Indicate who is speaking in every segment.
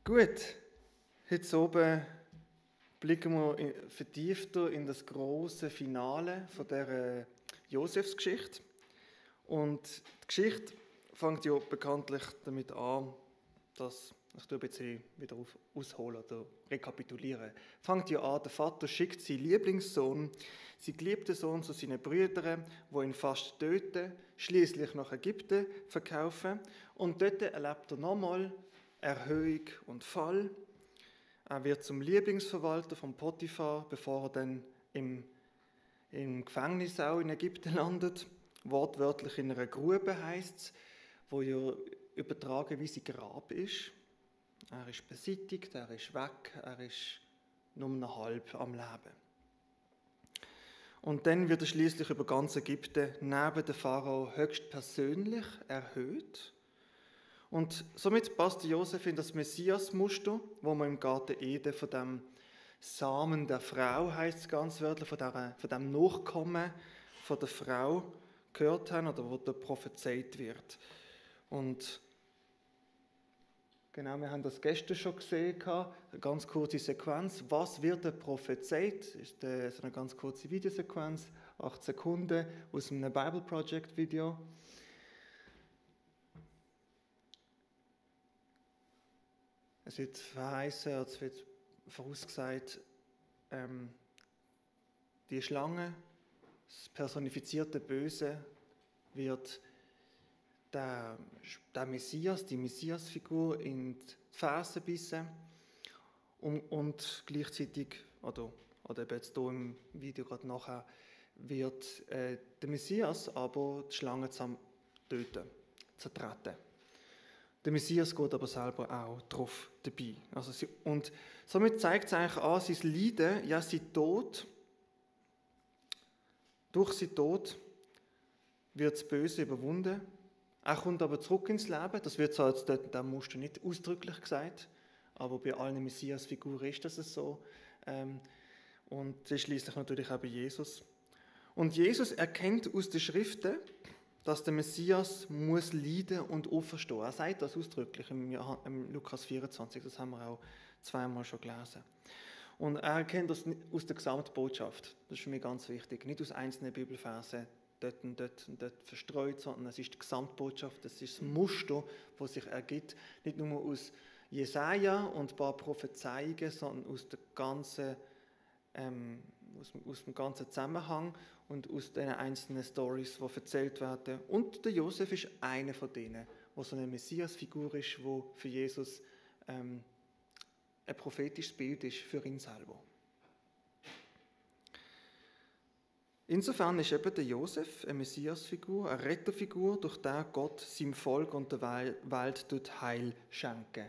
Speaker 1: Gut, heute oben blicken wir vertiefter in das große Finale von der Josefsgeschichte. Und die Geschichte fängt ja bekanntlich damit an, dass, ich tue ein bisschen wieder ausholen oder rekapitulieren, fängt ja an, der Vater schickt seinen Lieblingssohn, seinen geliebten Sohn zu seinen Brüdern, die ihn fast töten, schließlich nach Ägypten verkaufen. Und dort erlebt er nochmal Erhöhung und Fall. Er wird zum Lieblingsverwalter von Potiphar, bevor er dann im Gefängnis auch in Ägypten landet. Wortwörtlich in einer Grube heisst es, wo ja übertragen wie sein Grab ist. Er ist beseitigt, er ist weg, er ist nur noch halb am Leben. Und dann wird er schließlich über ganz Ägypten neben dem Pharao höchstpersönlich erhöht. Und somit passt Josef in das Messias-Muster, wo man im Garten Eden von dem Samen der Frau, heisst es ganz wörtlich, von dem Nachkommen von der Frau gehört haben oder wo da prophezeit wird. Und genau, wir haben das gestern schon gesehen, eine ganz kurze Sequenz. Was wird da prophezeit? Ist so eine ganz kurze Videosequenz, 8 Sekunden aus einem Bible Project Video. Es wird verheißen, es wird vorausgesagt, die Schlange, das personifizierte Böse, wird der Messias, die Messiasfigur in die Ferse bissen und gleichzeitig, oder eben jetzt hier im Video gerade nachher, wird der Messias aber die Schlange töten, zertreten. Der Messias geht aber selber auch drauf dabei. Und somit zeigt es eigentlich an, sein Leiden, ja, sein Tod, durch sein Tod wird das Böse überwunden. Er kommt aber zurück ins Leben. Das wird zwar jetzt dort in diesem Muster nicht ausdrücklich gesagt, aber bei allen Messias-Figuren ist das so. Und das ist schließlich natürlich auch bei Jesus. Und Jesus erkennt aus den Schriften, dass der Messias muss leiden und auferstehen. Er sagt das ausdrücklich im Lukas 24, das haben wir auch zweimal schon gelesen. Und er erkennt das aus der Gesamtbotschaft. Das ist für mich ganz wichtig. Nicht aus einzelnen Bibelversen dort und dort verstreut, sondern es ist die Gesamtbotschaft, das ist das Muster, das sich ergibt. Nicht nur aus Jesaja und ein paar Prophezeiungen, sondern aus der ganzen aus dem ganzen Zusammenhang und aus den einzelnen Storys, die erzählt werden. Und der Josef ist einer von denen, der so eine Messias-Figur ist, die für Jesus ein prophetisches Bild ist für ihn selber. Insofern ist eben der Josef eine Messias-Figur, eine Retterfigur, durch die Gott seinem Volk und der Welt Heil schenken.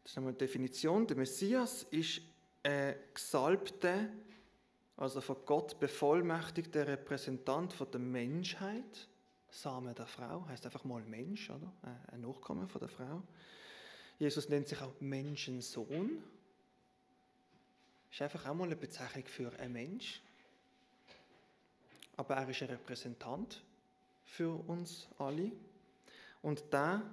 Speaker 1: Das ist einmal die Definition. Der Messias ist ein gesalbter, also von Gott bevollmächtigter Repräsentant von der Menschheit. Samen der Frau heißt einfach mal Mensch, oder? Ein Nachkommen von der Frau. Jesus nennt sich auch Menschensohn. Ist einfach auch mal eine Bezeichnung für einen Mensch. Aber er ist ein Repräsentant für uns alle. Und der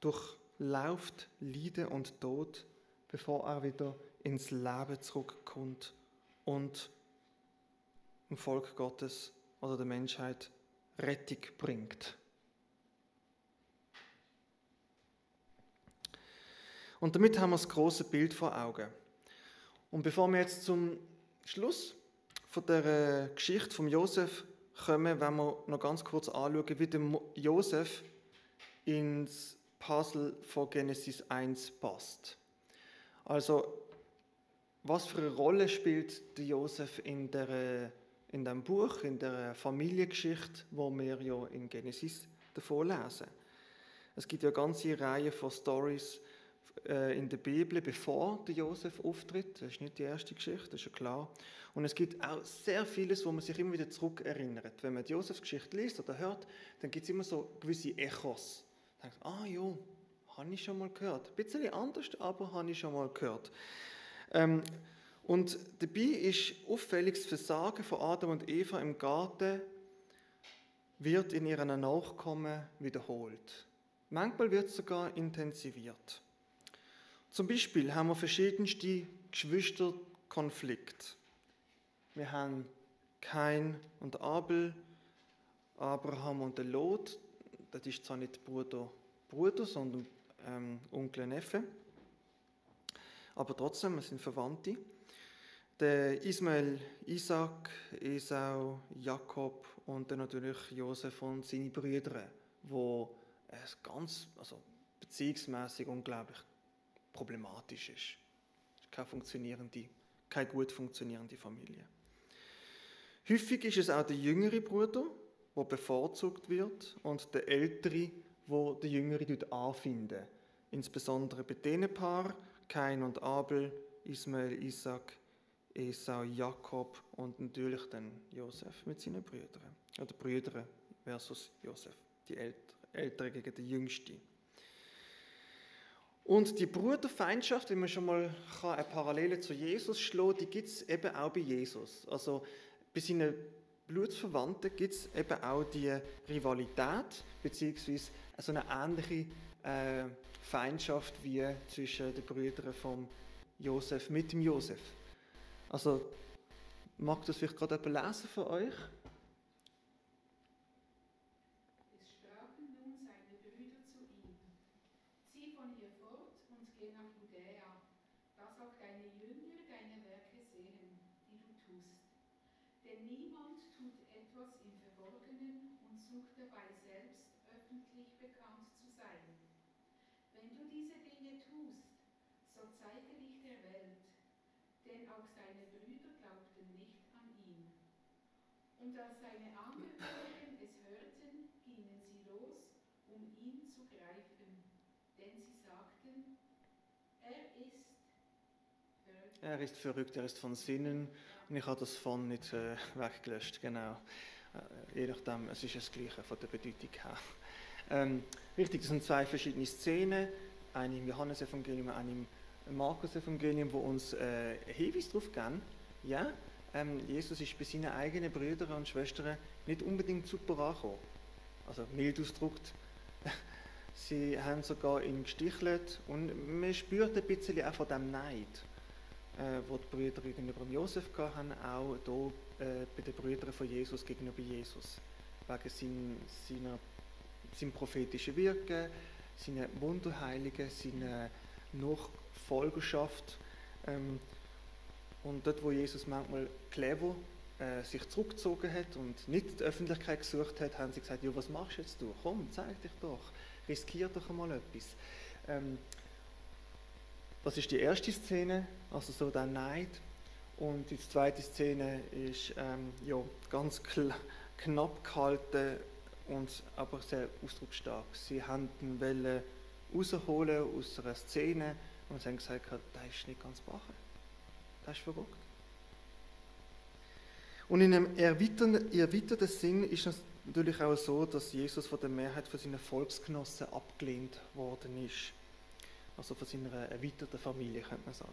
Speaker 1: durchläuft Leiden und Tod, bevor er wieder ins Leben zurückkommt und dem Volk Gottes oder der Menschheit Rettung bringt. Und damit haben wir das große Bild vor Augen. Und bevor wir jetzt zum Schluss von der Geschichte von Josef kommen, wollen wir noch ganz kurz anschauen, wie der Josef ins Puzzle von Genesis 1 passt. Also, was für eine Rolle spielt der Josef in dem Buch, in der Familiengeschichte, wo wir ja in Genesis davon lesen? Es gibt ja eine ganze Reihe von Storys in der Bibel, bevor der Josef auftritt. Das ist nicht die erste Geschichte, das ist ja klar. Und es gibt auch sehr vieles, wo man sich immer wieder zurückerinnert. Wenn man die Josefs-Geschichte liest oder hört, dann gibt es immer so gewisse Echos. Man denkt, ja, habe ich schon mal gehört. Ein bisschen anders, aber habe ich schon mal gehört. Und dabei ist auffälliges Versagen von Adam und Eva im Garten wird in ihren Nachkommen wiederholt. Manchmal wird es sogar intensiviert. Zum Beispiel haben wir verschiedenste Geschwisterkonflikte. Wir haben Kain und Abel, Abraham und Lot. Das ist zwar nicht Bruder, sondern Onkel und Neffe. Aber trotzdem, es sind Verwandte. Der Ismael, Isaac, Esau, Jakob und dann natürlich Josef und seine Brüder, wo es beziehungsmässig unglaublich problematisch ist. Keine gut funktionierende Familie. Häufig ist es auch der jüngere Bruder, der bevorzugt wird, und der ältere, wo der jüngere anfinden. Insbesondere bei diesen Paar, Kain und Abel, Ismael, Isaac, Esau, Jakob und natürlich dann Josef mit seinen Brüdern. Oder Brüder versus Josef, die Ältere gegen die Jüngste. Und die Bruderfeindschaft, wenn man schon mal eine Parallele zu Jesus schlägt, die gibt es eben auch bei Jesus. Also bei seinen Blutsverwandten gibt es eben auch die Rivalität, beziehungsweise so eine ähnliche Feindschaft wie zwischen den Brüdern von Josef mit dem Josef. Also, mag das vielleicht gerade jemand lesen von euch?
Speaker 2: Es sprachen nun seine Brüder zu ihm: Zieh von hier fort und geh nach Judäa, dass auch deine Jünger deine Werke sehen, die du tust. Denn niemand tut etwas im Verborgenen und sucht dabei selbst öffentlich bekannt zu sein. Wenn du diese Dinge tust, so zeige dich der Welt, denn auch seine Brüder glaubten nicht an ihn. Und als seine Angehörigen es hörten, gingen sie los, um ihn zu greifen, denn sie sagten: Er ist verrückt.
Speaker 1: Er ist verrückt, er ist von Sinnen. Und ich habe das von nicht weggelöscht, genau. Je nachdem, es ist das Gleiche von der Bedeutung her. Richtig, das sind zwei verschiedene Szenen. Eine im Johannesevangelium, eine im Markus-Evangelium, wo uns einen Hinweis darauf geben, ja, Jesus ist bei seinen eigenen Brüdern und Schwestern nicht unbedingt super angekommen. Also mild ausgedrückt. Sie haben sogar ihn gestichelt und man spürt ein bisschen auch von dem Neid, wo die Brüder gegenüber Josef hatten, auch hier bei den Brüdern von Jesus gegenüber Jesus. Wegen seinem prophetischen Wirken, seiner Wunderheiligen, seiner Nachfolgerschaft. Und dort, wo Jesus manchmal clever sich zurückgezogen hat und nicht die Öffentlichkeit gesucht hat, haben sie gesagt: Ja, was machst jetzt du? Komm, zeig dich doch, riskier doch einmal etwas. Das ist die erste Szene, also so der Neid. Und die zweite Szene ist ganz knapp gehalten und aber sehr ausdrucksstark. Sie haben ihn rausholen aus einer Szene und sie haben gesagt: Das ist nicht ganz bache. Das ist verrückt. Und in einem erweiterten Sinn ist es natürlich auch so, dass Jesus von der Mehrheit von seinen Volksgenossen abgelehnt worden ist. Also von seiner erweiterten Familie, könnte man sagen.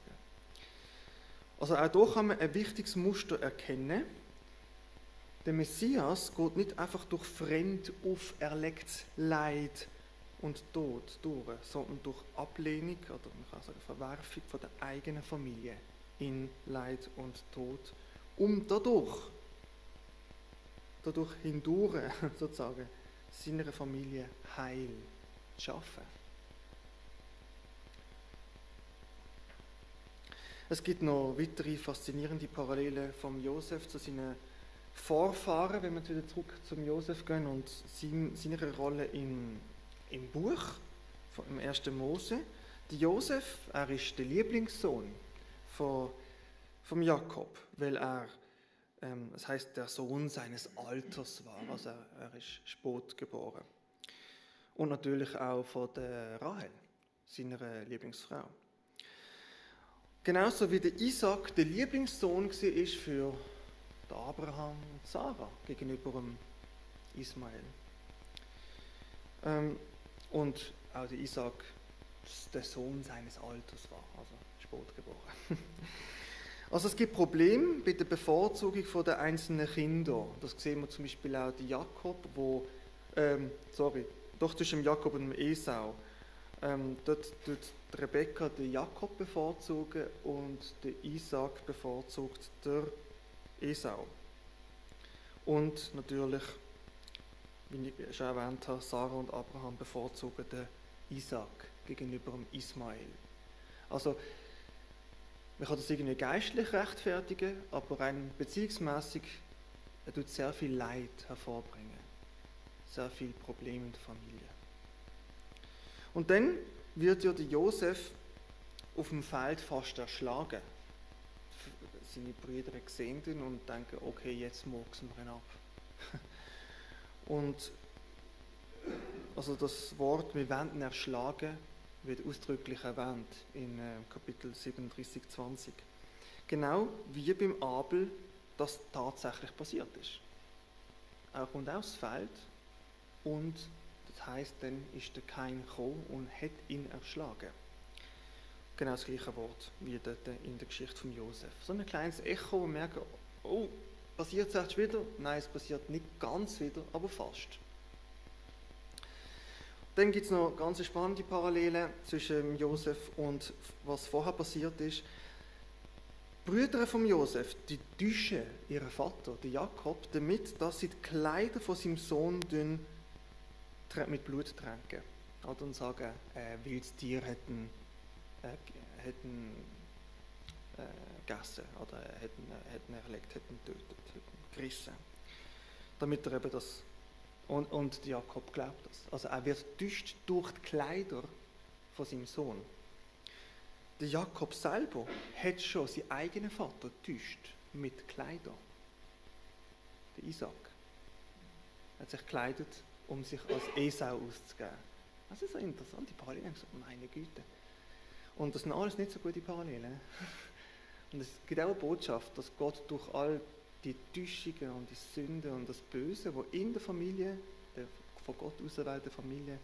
Speaker 1: Also auch hier kann man ein wichtiges Muster erkennen. Der Messias geht nicht einfach durch fremd auferlegtes Leid und Tod durch, sondern durch Ablehnung oder man kann sagen Verwerfung von der eigenen Familie in Leid und Tod, um dadurch hindurch sozusagen seiner Familie Heil zu schaffen. Es gibt noch weitere faszinierende Parallelen vom Josef zu seinen Vorfahren, wenn wir wieder zurück zum Josef gehen und seiner Rolle im Buch, im 1. Mose. Der Josef, er ist der Lieblingssohn vom Jakob, weil er, das heißt, der Sohn seines Alters war, also er ist spät geboren. Und natürlich auch von der Rahel, seiner Lieblingsfrau. Genauso wie der Isaac der Lieblingssohn war für Abraham und Sarah gegenüber dem Ismael. Und auch der Isaac der Sohn seines Alters war, also spät geboren. Also es gibt Probleme bei der Bevorzugung der einzelnen Kinder. Das sehen wir zum Beispiel auch bei Jakob, zwischen Jakob und Esau, Dort tut Rebekka den Jakob bevorzugen und der Isaac bevorzugt der Esau. Und natürlich, wie ich schon erwähnt habe, Sarah und Abraham bevorzugen den Isaac gegenüber dem Ismael. Also, man kann das irgendwie geistlich rechtfertigen, aber rein beziehungsmässig tut sehr viel Leid hervorbringen. Sehr viele Probleme in der Familie. Und dann wird ja der Josef auf dem Feld fast erschlagen. Seine Brüder sehen ihn und denken, okay, jetzt murksen wir ihn ab. Und also das Wort, wir werden ihn erschlagen, wird ausdrücklich erwähnt in Kapitel 37,20. Genau wie beim Abel das tatsächlich passiert ist. Er kommt aufs Feld und das heisst, dann ist der Kain gekommen und hat ihn erschlagen. Genau das gleiche Wort wie dort in der Geschichte von Josef. So ein kleines Echo, wo wir merken, oh, passiert es jetzt wieder? Nein, es passiert nicht ganz wieder, aber fast. Dann gibt es noch ganz spannende Parallelen zwischen Josef und was vorher passiert ist. Die Brüder von Josef, die täuschen ihren Vater, den Jakob, damit, dass sie die Kleider von seinem Sohn mit Blut tränken. Und sagen, wildes Tier hätten gegessen oder hätten erlegt, hätten getötet, hätten gerissen. Damit er eben das. Und Jakob glaubt das. Also er wird getäuscht durch die Kleider von seinem Sohn. Der Jakob selber hat schon seinen eigenen Vater getäuscht mit Kleidern. Der Isaac hat sich gekleidet, um sich als Esau auszugeben. Das ist so interessant, die Parallelen. Meine Güte. Und das sind alles nicht so gute Parallelen. Und es gibt auch eine Botschaft, dass Gott durch all die Täuschungen und die Sünden und das Böse, die in der Familie, der von Gott auserwählten Familie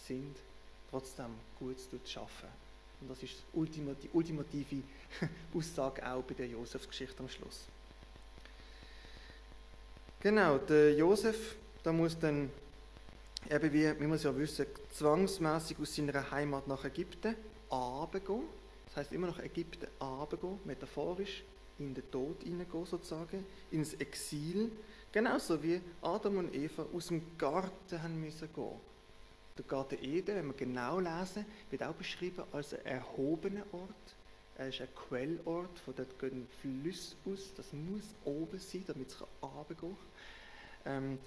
Speaker 1: sind, trotzdem Gutes schaffen. Und das ist die ultimative Aussage auch bei der Josefsgeschichte am Schluss. Genau, der Josef, da muss dann, eben wie wir es ja wissen, zwangsmäßig aus seiner Heimat nach Ägypten runtergehen. Das heisst immer nach Ägypten runtergehen, metaphorisch in den Tod hineingehen sozusagen, ins Exil. Genauso wie Adam und Eva aus dem Garten haben müssen gehen. Der Garten Eden, wenn wir genau lesen, wird auch beschrieben als ein erhobener Ort. Er ist ein Quellort, von dort gehen Flüsse aus. Das muss oben sein, damit es runtergehen kann.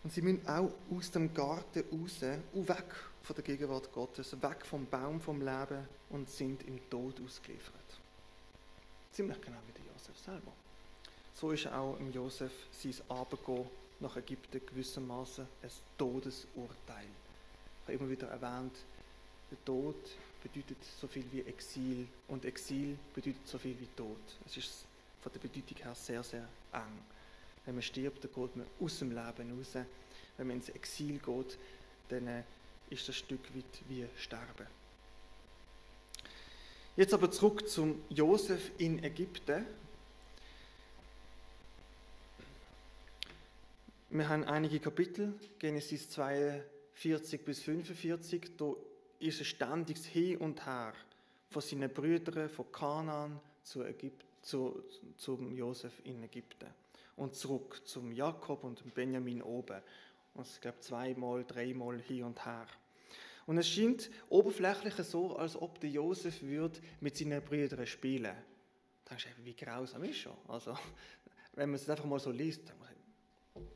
Speaker 1: Und sie müssen auch aus dem Garten raus, weg von der Gegenwart Gottes, weg vom Baum vom Leben und sind im Tod ausgeliefert. Ziemlich genau wie der Josef selber. So ist auch im Josef sein Abendgehen nach Ägypten gewissermaßen ein Todesurteil. Ich habe immer wieder erwähnt, der Tod bedeutet so viel wie Exil und Exil bedeutet so viel wie Tod. Es ist von der Bedeutung her sehr, sehr eng. Wenn man stirbt, dann geht man aus dem Leben raus. Wenn man ins Exil geht, dann ist das Stück weit wie Sterben. Jetzt aber zurück zum Josef in Ägypten. Wir haben einige Kapitel, Genesis 42 bis 45, da ist ein ständiges Hin und Her von seinen Brüdern, von Kanaan zum Josef in Ägypten. Und zurück zum Jakob und Benjamin oben. Und ich glaube, 2-mal, 3-mal hin und her. Und es scheint oberflächlich so, als ob der Josef mit seinen Brüdern spielen würde. Da denkst du, wie grausam ist schon. Also, wenn man es einfach mal so liest, dann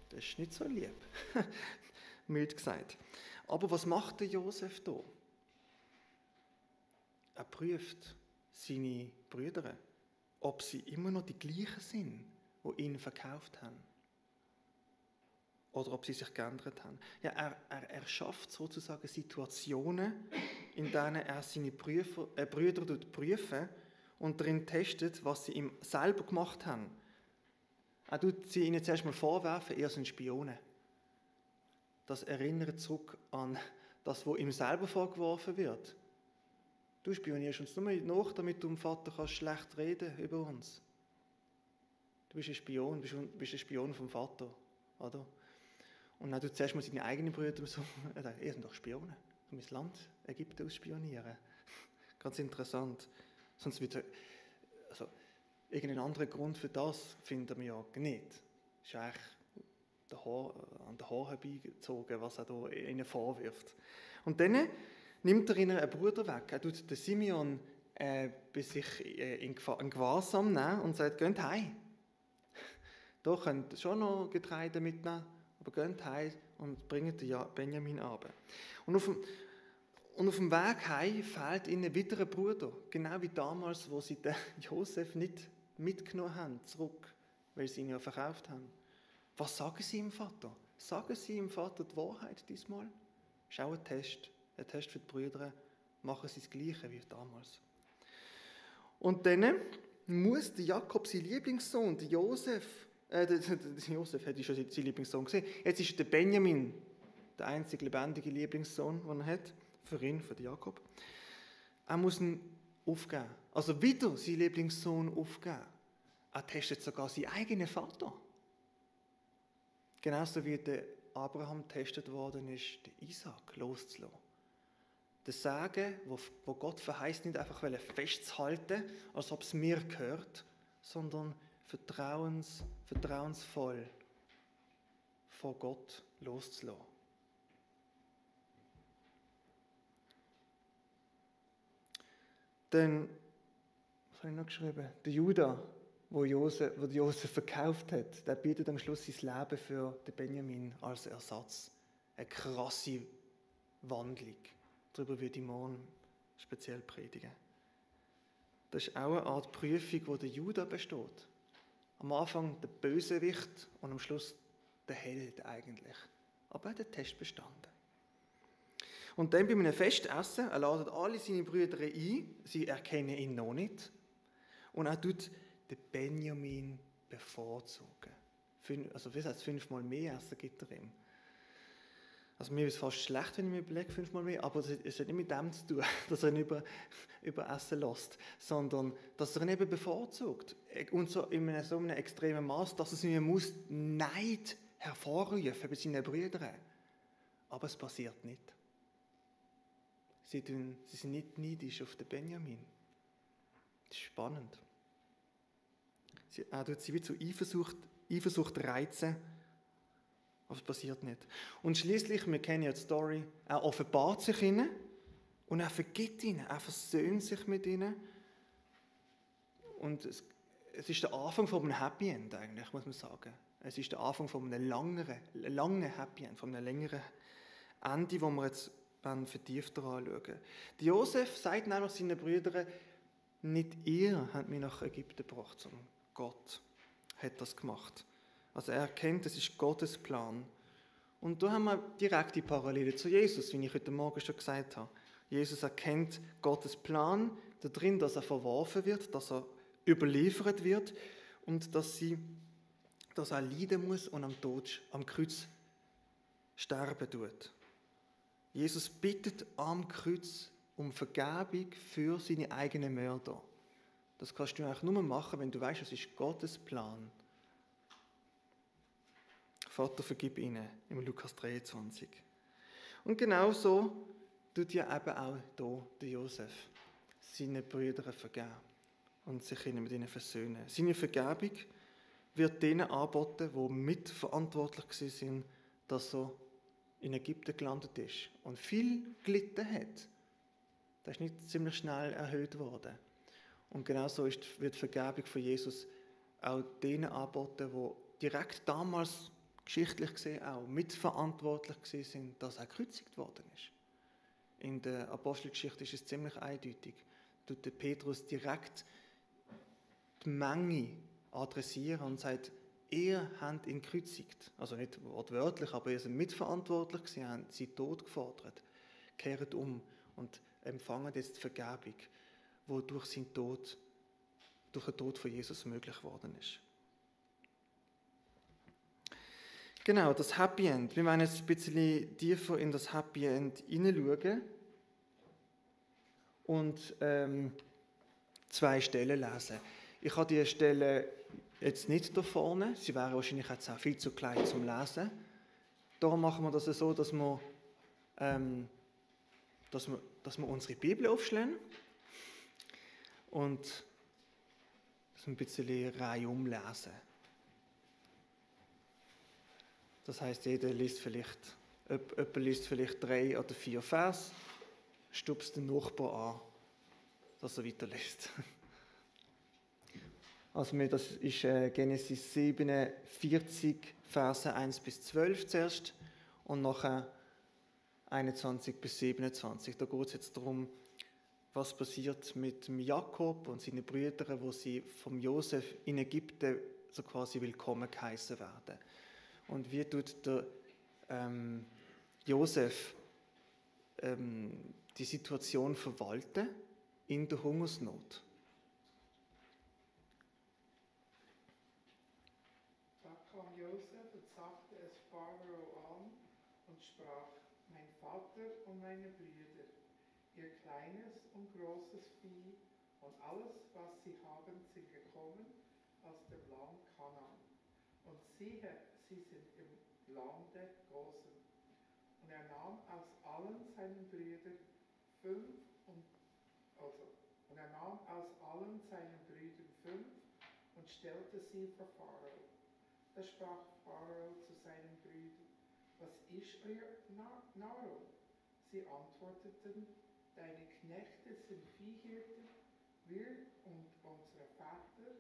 Speaker 1: das ist nicht so lieb. Mild gesagt. Aber was macht der Josef da? Er prüft seine Brüder, ob sie immer noch die gleichen sind, die ihn verkauft haben. Oder ob sie sich geändert haben. Ja, er erschafft sozusagen Situationen, in denen er seine Brüder prüfen und darin testet, was sie ihm selber gemacht haben. Er tut sie ihnen zuerst mal vorwerfen, ihr seid Spione. Das erinnert zurück an das, was ihm selber vorgeworfen wird. Du spionierst uns nur nach, damit du dem Vater kannst schlecht reden über uns. Du bist ein Spion, bist ein Spion vom Vater, oder? Und dann tut zuerst mal seine eigenen Brüder so, ihr seid doch Spione. mein Land Ägypten ausspionieren. Ganz interessant. Sonst wird also irgendeinen anderen Grund für das finden wir ja nicht. Das ist eigentlich an den Haaren herbeigezogen, was er da ihnen vorwirft. Und dann nimmt er ihnen einen Bruder weg. Er tut den Simeon bei sich in Gewahrsam nehmen und sagt, geht heim. Da könnt ihr schon noch Getreide mitnehmen, aber geht heim und bringt den Benjamin runter. Und auf dem Weg heim fehlt ihnen wieder ein Bruder. Genau wie damals, wo sie den Josef nicht mitgenommen haben, zurück, weil sie ihn ja verkauft haben. Was sagen sie ihm Vater? Sagen sie ihm Vater die Wahrheit diesmal? Das ist auch ein Test für die Brüder. Machen sie das Gleiche wie damals. Und dann muss der Jakob, sein Lieblingssohn, der Josef hätte ich schon seinen Lieblingssohn gesehen. Jetzt ist der Benjamin der einzige lebendige Lieblingssohn, den er hat, für ihn, für den Jakob. Er muss ihn aufgeben. Also wieder seinen Lieblingssohn aufgeben. Er testet sogar seinen eigenen Vater. Genauso wie der Abraham getestet worden ist, den Isaac loszulassen. Das Sagen, wo Gott verheißt, nicht einfach festzuhalten, als ob es mir gehört, sondern vertrauensvoll vor Gott loszulassen. Dann, was habe ich noch geschrieben? Der Judah, wo Josef verkauft hat, der bietet am Schluss sein Leben für den Benjamin als Ersatz. Eine krasse Wandlung. Darüber wird ich morgen speziell predigen. Das ist auch eine Art Prüfung, wo der Judah besteht. Am Anfang der Bösewicht und am Schluss der Held eigentlich. Aber er hat den Test bestanden. Und dann bei einem Festessen, er ladet alle seine Brüder ein, sie erkennen ihn noch nicht. Und er tut den Benjamin bevorzugen. Also wie heißt 5-mal mehr Essen gibt er ihm. Also mir ist es fast schlecht, wenn ich mir überlege, 5-mal mehr, aber es hat nicht mit dem zu tun, dass er ihn über Essen lässt, sondern dass er ihn eben bevorzugt. Und so in so einem extremen Maß, dass es ihm muss Neid hervorrufen bei seinen Brüdern. Aber es passiert nicht. Sie sind nicht neidisch auf den Benjamin. Das ist spannend. Er tut sie wie zu Eifersucht reizen, aber es passiert nicht. Und schließlich, wir kennen ja die Story, er offenbart sich ihnen und er vergibt ihnen, er versöhnt sich mit ihnen. Und es ist der Anfang von einem Happy End eigentlich, muss man sagen. Es ist der Anfang von einem langen Happy End, von einem längeren Ende, wo wir jetzt vertiefter anschauen. Der Josef sagt nämlich seinen Brüdern, nicht ihr habt mich nach Ägypten gebracht, sondern Gott hat das gemacht. Also er erkennt, es ist Gottes Plan. Und da haben wir direkt die Parallele zu Jesus, wie ich heute Morgen schon gesagt habe. Jesus erkennt Gottes Plan darin, dass er verworfen wird, dass er überliefert wird und dass er leiden muss und am Kreuz sterben tut. Jesus bittet am Kreuz um Vergebung für seine eigenen Mörder. Das kannst du eigentlich nur machen, wenn du weißt, es ist Gottes Plan. Vater, vergib ihnen, im Lukas 23. Und genau so tut ja eben auch hier der Josef seinen Brüdern vergeben und sich mit ihnen versöhnen. Seine Vergebung wird denen angeboten, die mitverantwortlich waren, dass er in Ägypten gelandet ist und viel gelitten hat. Das ist nicht ziemlich schnell erhöht worden. Und genauso wird die Vergebung von Jesus auch denen angeboten, die direkt damals geschichtlich gesehen auch mitverantwortlich waren, dass er gekreuzigt worden ist. In der Apostelgeschichte ist es ziemlich eindeutig. Tut der Petrus direkt die Menge adressieren und sagt, ihr habt ihn gekreuzigt. Also nicht wortwörtlich, aber ihr seid mitverantwortlich gewesen, ihr habt sie Tod gefordert. Kehrt um und empfangen jetzt die Vergebung, die durch den Tod von Jesus möglich geworden ist. Genau, das Happy End. Wir wollen jetzt ein bisschen tiefer in das Happy End hineinschauen und 2 Stellen lesen. Ich habe diese Stellen jetzt nicht da vorne, sie wären wahrscheinlich jetzt auch viel zu klein zum Lesen. Darum machen wir das so, dass wir dass wir unsere Bibel aufschlagen und dass wir ein bisschen reihum lesen. Das heisst, jemand liest vielleicht 3 oder 4 Vers, stupst den Nachbar an, dass er weiterliest. Also das ist Genesis 47, Verse 1 bis 12 zuerst und nachher 21 bis 27. Da geht es jetzt darum, was passiert mit dem Jakob und seinen Brüdern, wo sie vom Josef in Ägypten so quasi willkommen geheißen werden. Und wie tut der Josef die Situation verwalten in der Hungersnot?
Speaker 3: Da kam Josef und sagte es Pharao an und sprach: Mein Vater und meine Brüder, ihr kleines und großes Vieh und alles, was sie haben, sind gekommen aus dem Land Kanaan. Und siehe, sie sind im Lande Gosen. Und er nahm aus allen seinen Brüdern fünf und stellte sie vor Pharao. Da sprach Pharao zu seinen Brüdern: Was ist euer Nahrung? Sie antworteten: Deine Knechte sind Viehhirten, wir und unsere Väter,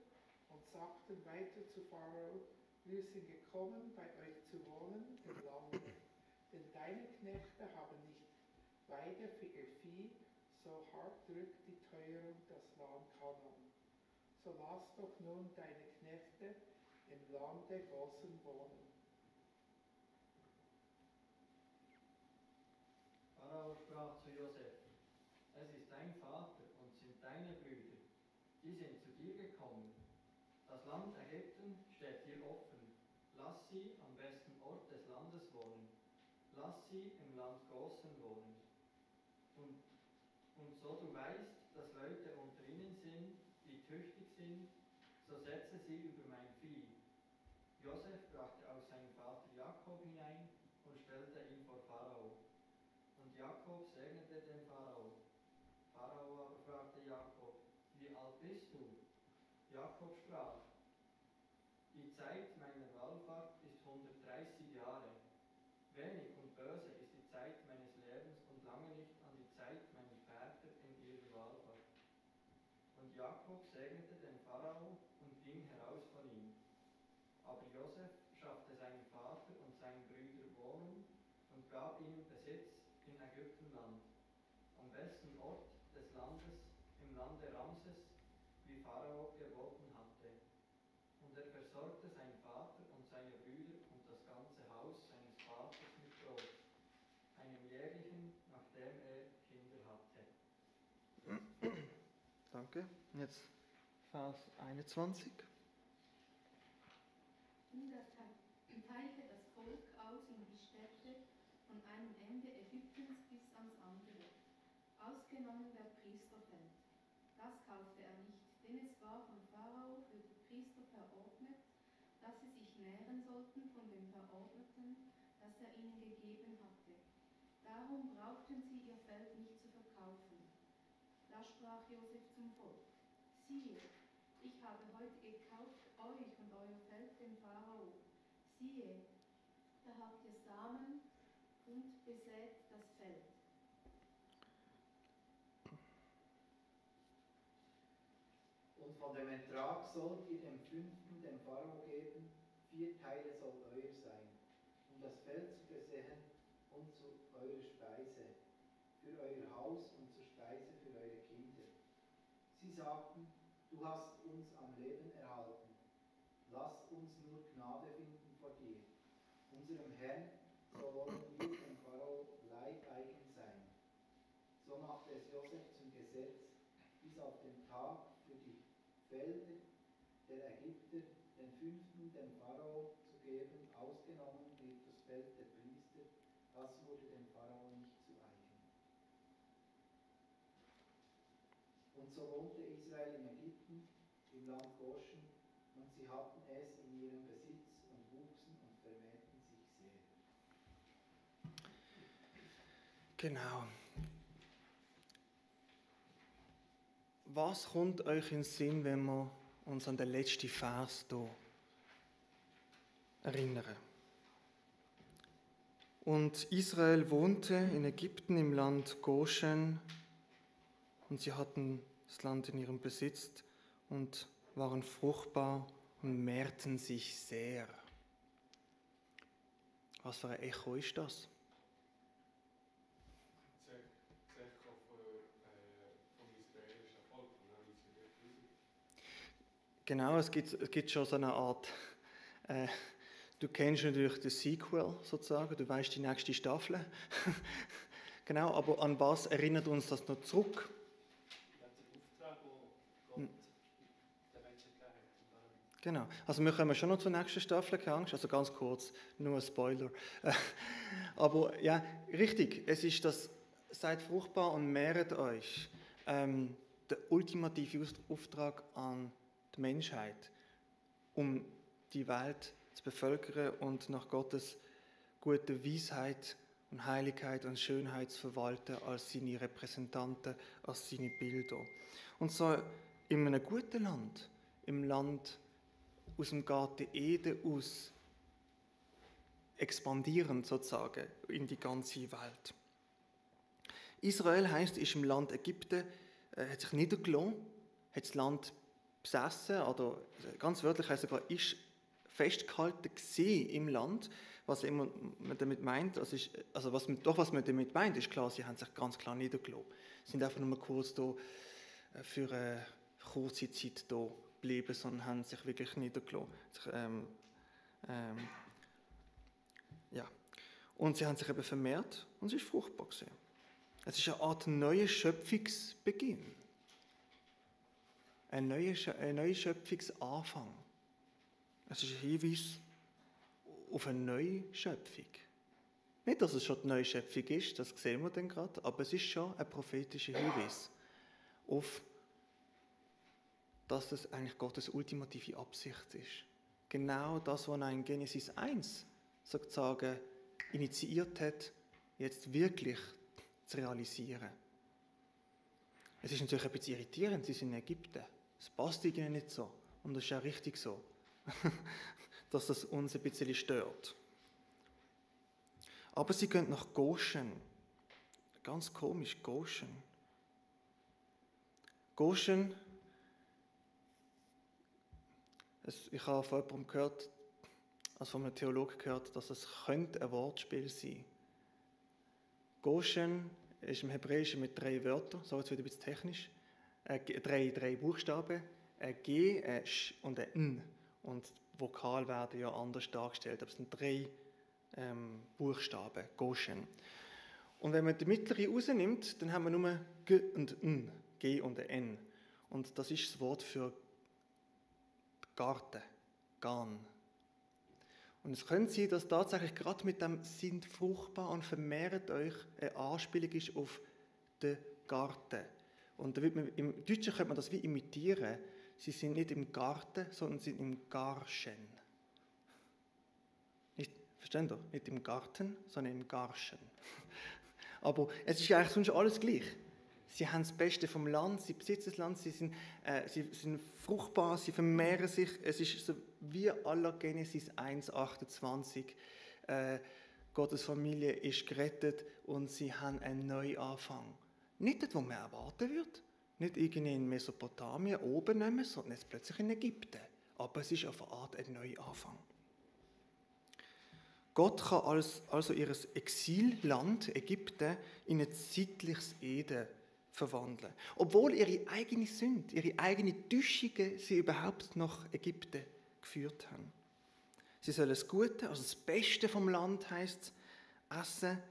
Speaker 3: und sagten weiter zu Pharao: Wir sind gekommen, bei euch zu wohnen im Lande, denn deine Knechte haben nicht Weide für ihr Vieh, so hart drückt die Teuerung das Land Kanaan. So lass doch nun deine Knechte im Lande Gosen wohnen.
Speaker 4: Pharao sprach zu Josef: Es ist dein Vater und sind deine Brüder, die sind zu dir gekommen. Das Land Ägypten steht dir offen. Lass sie am besten Ort des Landes wohnen. Lass sie im Land Gosen wohnen. Und so du weißt, dass Leute unter ihnen sind, die tüchtig sind, so setze sie über mein Vieh. Josef brachte auch seinen Vater Jakob hinein und stellte ihn vor Pharao. Und Jakob segnete den Pharao. Pharao aber fragte Jakob: Wie alt bist du? Jakob sprach: Die Zeit meiner Wallfahrt ist 130 Jahre. Wenig und böse ist die Zeit meines Lebens und lange nicht an die Zeit meiner Väter in ihrer Wallfahrt. Und Jakob segnete den Pharao und ging heraus von ihm. Aber Josef schaffte seinem Vater und seinen Brüdern Wohnung und gab ihnen Besitz in Ägyptenland, am besten Ort des Landes, im Lande Ramses, wie Pharao geboten hatte. Und er versorgte seinen Vater und seine Brüder und das ganze Haus seines Vaters mit Brot, einem jährlichen, nachdem er Kinder hatte.
Speaker 1: Danke. Jetzt Vers 21.
Speaker 2: Und er teilte das Volk aus in die Städte von einem Ende Ägyptens bis ans andere, ausgenommen der Priesterfeld. Das kaufte er nicht, denn es war von Pharao für die Priester verordnet, dass sie sich nähren sollten von dem Verordneten, das er ihnen gegeben hatte. Darum brauchten sie ihr Feld nicht zu verkaufen. Da sprach Josef zum Volk: Siehe, ich habe heute gekauft euch und euer Feld dem Pharao. Siehe, da habt ihr Samen und besät das Feld.
Speaker 5: Und von dem Ertrag sollt ihr dem Fünften dem Pharao geben, 4 Teile soll euer sein, um das Feld zu besehen und zu eurer Speise, für euer Haus und zur Speise für eure Kinder. Sie sagten: Du hast uns am Leben erhalten. Lass uns nur Gnade finden vor dir. Unserem Herrn, so wollen wir dem Pharao leibeigen sein. So machte es Josef zum Gesetz, bis auf den Tag für die Felder der Ägypter, den Fünften dem Pharao zu geben, ausgenommen wird das Feld der Priester, das wurde dem Pharao nicht zu eigen. Und so wohnte Israel in Ägypten, im Land Goshen, und sie hatten es in ihrem Besitz und wuchsen und vermehrten sich sehr.
Speaker 1: Genau. Was kommt euch in den Sinn, wenn wir uns an den letzten Vers hier erinnern? Und Israel wohnte in Ägypten im Land Goshen und sie hatten das Land in ihrem Besitz und waren fruchtbar und mehrten sich sehr. Was für ein Echo ist das? Genau, es gibt schon so eine Art, du kennst natürlich den Sequel sozusagen, du weißt die nächste Staffel. Genau, aber an was erinnert uns das noch zurück? Genau, also wir kommen schon noch zur nächsten Staffel, keine Angst, also ganz kurz, nur ein Spoiler. Aber ja, richtig, es ist das, seid fruchtbar und mehret euch, der ultimative Auftrag an die Menschheit, um die Welt zu bevölkern und nach Gottes guter Weisheit und Heiligkeit und Schönheit zu verwalten als seine Repräsentanten, als seine Bilder. Und so in einem guten Land, im Land aus dem Garten Eden aus, expandierend sozusagen in die ganze Welt. Israel heisst, ist im Land Ägypten, hat sich niedergelassen, hat das Land besessen, oder ganz wörtlich heißt sogar, ist festgehalten gewesen im Land. Was immer man damit meint, was man damit meint, ist klar, sie haben sich ganz klar niedergelassen. Sie sind einfach nur kurz da für eine kurze Zeit da geblieben, sondern haben sich wirklich niedergelassen. Ja. Und sie haben sich eben vermehrt und es ist fruchtbar gewesen. Es ist eine Art neuer Schöpfungsbeginn. Ein neuer Schöpfungsanfang. Es ist ein Hinweis auf eine neue Schöpfung. Nicht, dass es schon die neue Schöpfung ist, das sehen wir dann gerade, aber es ist schon ein prophetischer Hinweis auf, dass es eigentlich Gottes ultimative Absicht ist. Genau das, was er in Genesis 1 sozusagen initiiert hat, jetzt wirklich zu realisieren. Es ist natürlich ein bisschen irritierend, sie sind in Ägypten. Es passt ihnen nicht so. Und das ist ja richtig so, dass das uns ein bisschen stört. Aber sie gehen nach Goshen. Ganz komisch, Goshen. Goshen, ich habe von jemandem gehört, also von einem Theologen gehört, dass es könnte ein Wortspiel sein. Goshen ist im Hebräischen mit 3 Wörtern, so jetzt wieder ein bisschen technisch, 3 Buchstaben, ein G, ein Sch und ein N. Und die Vokale werden ja anders dargestellt, aber es sind 3 Buchstaben, Goshen. Und wenn man die mittlere rausnimmt, dann haben wir nur G und N, G und ein N. Und das ist das Wort für Garten, Garn. Und es könnte sein, dass tatsächlich gerade mit dem «Sind fruchtbar und vermehrt euch» eine Anspielung ist auf den Garten. Und da im Deutschen könnte man das wie imitieren. Sie sind nicht im Garten, sondern sind im Garschen. Versteht ihr? Nicht im Garten, sondern im Garschen. Aber es ist eigentlich sonst alles gleich. Sie haben das Beste vom Land, sie besitzen das Land, sie sind fruchtbar, sie vermehren sich. Es ist so wie aller Genesis 1,28. Gottes Familie ist gerettet und sie haben einen Neuanfang. Nicht das, was man erwarten würde. Nicht irgendwie in Mesopotamien oben nehmen, sondern jetzt plötzlich in Ägypten. Aber es ist auf eine Art ein Neuanfang. Gott kann also ihr Exilland Ägypten in ein zeitliches Eden verwandeln. Obwohl ihre eigene Sünde, ihre eigenen Täuschungen sie überhaupt nach Ägypten geführt haben. Sie sollen das Gute, also das Beste vom Land, heisst essen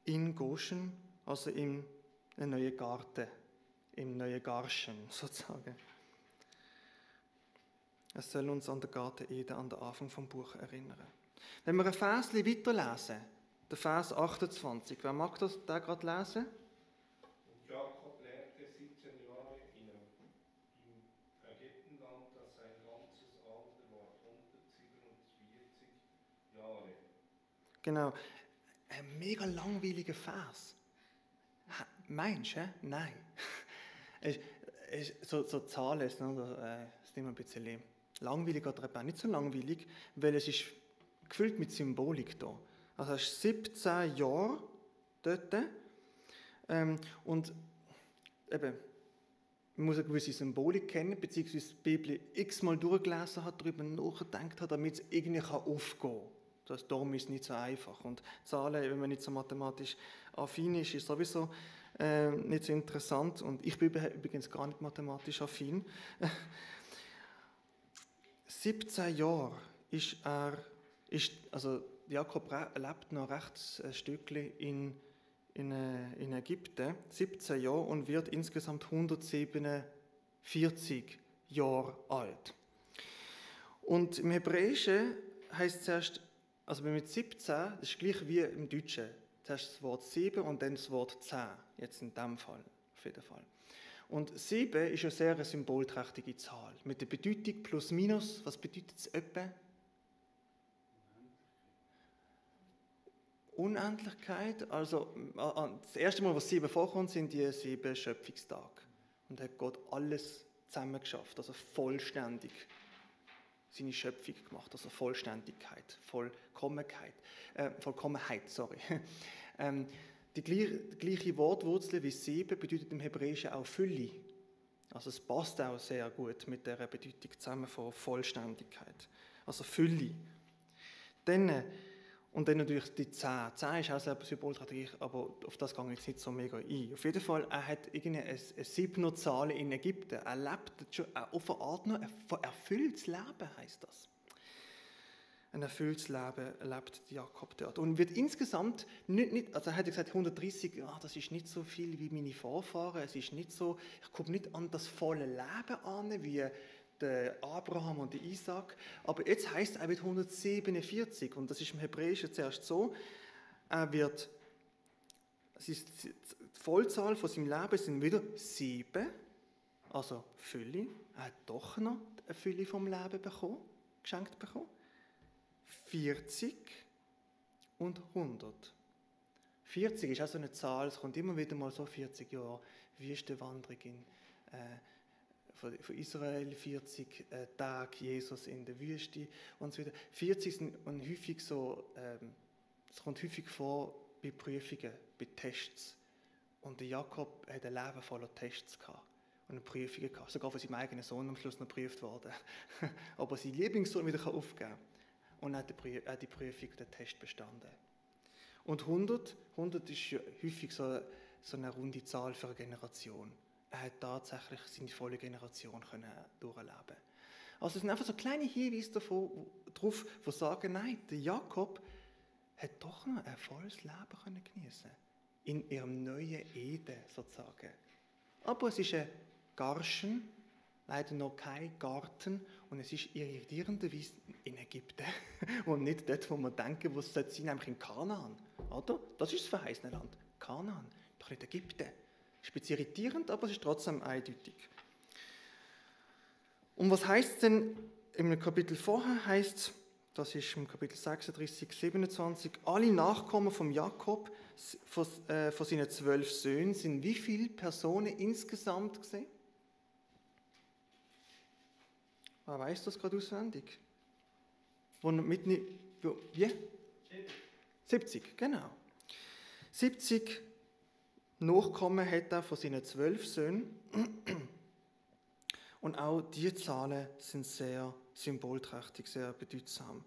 Speaker 1: in Goshen, also im neuen Garten, im neuen Garschen sozusagen. Es soll uns an den Garten Eden, an den Anfang vom Buch erinnern. Wenn wir ein Verschen weiterlesen, der Vers 28, wer mag das da gerade lesen?
Speaker 6: Und Jakob lebte 17 Jahre im Ägyptenland, das sein ganzes Alter war 147 Jahre.
Speaker 1: Genau, ein mega langweiliger Vers. Meinst du? Nein. so Zahlen, das ist immer ein bisschen langweilig oder eben auch nicht so langweilig, weil es ist gefüllt mit Symbolik da. Also es ist 17 Jahre dort und eben, man muss eine gewisse Symbolik kennen, beziehungsweise die Bibel x-mal durchgelesen hat, darüber nachgedacht hat, damit es irgendwie aufgehen kann. Darum ist es nicht so einfach. Und Zahlen, wenn man nicht so mathematisch affin ist, ist sowieso nicht so interessant. Und ich bin übrigens gar nicht mathematisch affin. 17 Jahre also Jakob lebt noch recht ein Stückchen in Ägypten, 17 Jahre, und wird insgesamt 147 Jahre alt. Und im Hebräischen heißt es zuerst, also mit 17, das ist gleich wie im Deutschen. Zuerst das Wort 7 und dann das Wort 10. Jetzt in diesem Fall, auf jeden Fall. Und 7 ist eine sehr symbolträchtige Zahl. Mit der Bedeutung plus minus, was bedeutet es etwa? Unendlichkeit. Also das erste Mal, was 7 vorkommt, sind die 7 Schöpfungstage. Und da hat Gott alles zusammengeschafft, also vollständig seine Schöpfung gemacht, also Vollständigkeit, Vollkommenheit. Die gleiche Wortwurzel wie 7 bedeutet im Hebräischen auch Fülle. Also es passt auch sehr gut mit der Bedeutung zusammen von Vollständigkeit. Also Fülle. Und dann natürlich die 10. 10 ist auch sehr symbolträchtig, aber auf das gehe ich jetzt nicht so mega ein. Auf jeden Fall, er hat eine 7er Zahl in Ägypten. Er lebt schon auf eine Art noch ein erfülltes Leben, heisst das. Ein erfülltes Leben lebt Jakob dort. Und wird insgesamt also er hat gesagt, 130, das ist nicht so viel wie meine Vorfahren. Es ist nicht so, ich komme nicht an das volle Leben an, wie der Abraham und der Isaac. Aber jetzt heisst es, er wird 147. Und das ist im Hebräischen zuerst so, die Vollzahl von seinem Leben sind wieder 7, also Fülle. Er hat doch noch eine Fülle vom Leben geschenkt bekommen. 40 und 100. 40 ist auch so eine Zahl, es kommt immer wieder mal so 40 Jahre Wüstenwanderung von Israel, 40 Tage Jesus in der Wüste und so weiter. 40 sind häufig so, es kommt häufig vor bei Prüfungen, bei Tests. Und der Jakob hat ein Leben voller Tests gehabt und Prüfungen gehabt, sogar von seinem eigenen Sohn am Schluss noch geprüft worden, ob er seinen Lieblingssohn wieder aufgeben kann. Und er hat die Prüfung, den Test bestanden. Und 100 ist ja häufig so eine runde Zahl für eine Generation. Er hat tatsächlich seine volle Generation durchleben. Also es sind einfach so kleine Hinweise darauf, die sagen, nein, der Jakob hat doch noch ein volles Leben geniessen in ihrem neuen Eden sozusagen. Aber es ist ein Garschen, leider noch kein Garten, und es ist irritierenderweise in Ägypten und nicht dort, wo wir denken, wo es sein sollte, nämlich in Kanaan. Oder? Das ist das verheißene Land. Kanaan, doch nicht Ägypten. Es ist ein bisschen irritierend, aber es ist trotzdem eindeutig. Und was heißt es denn im Kapitel vorher? Heißt, das ist im Kapitel 36, 27, alle Nachkommen von Jakob, von seinen 12 Söhnen, sind wie viele Personen insgesamt gesehen? Wer weiß das gerade auswendig? Wie? 70, genau. 70 Nachkommen hat er von seinen 12 Söhnen. Und auch diese Zahlen sind sehr symbolträchtig, sehr bedeutsam.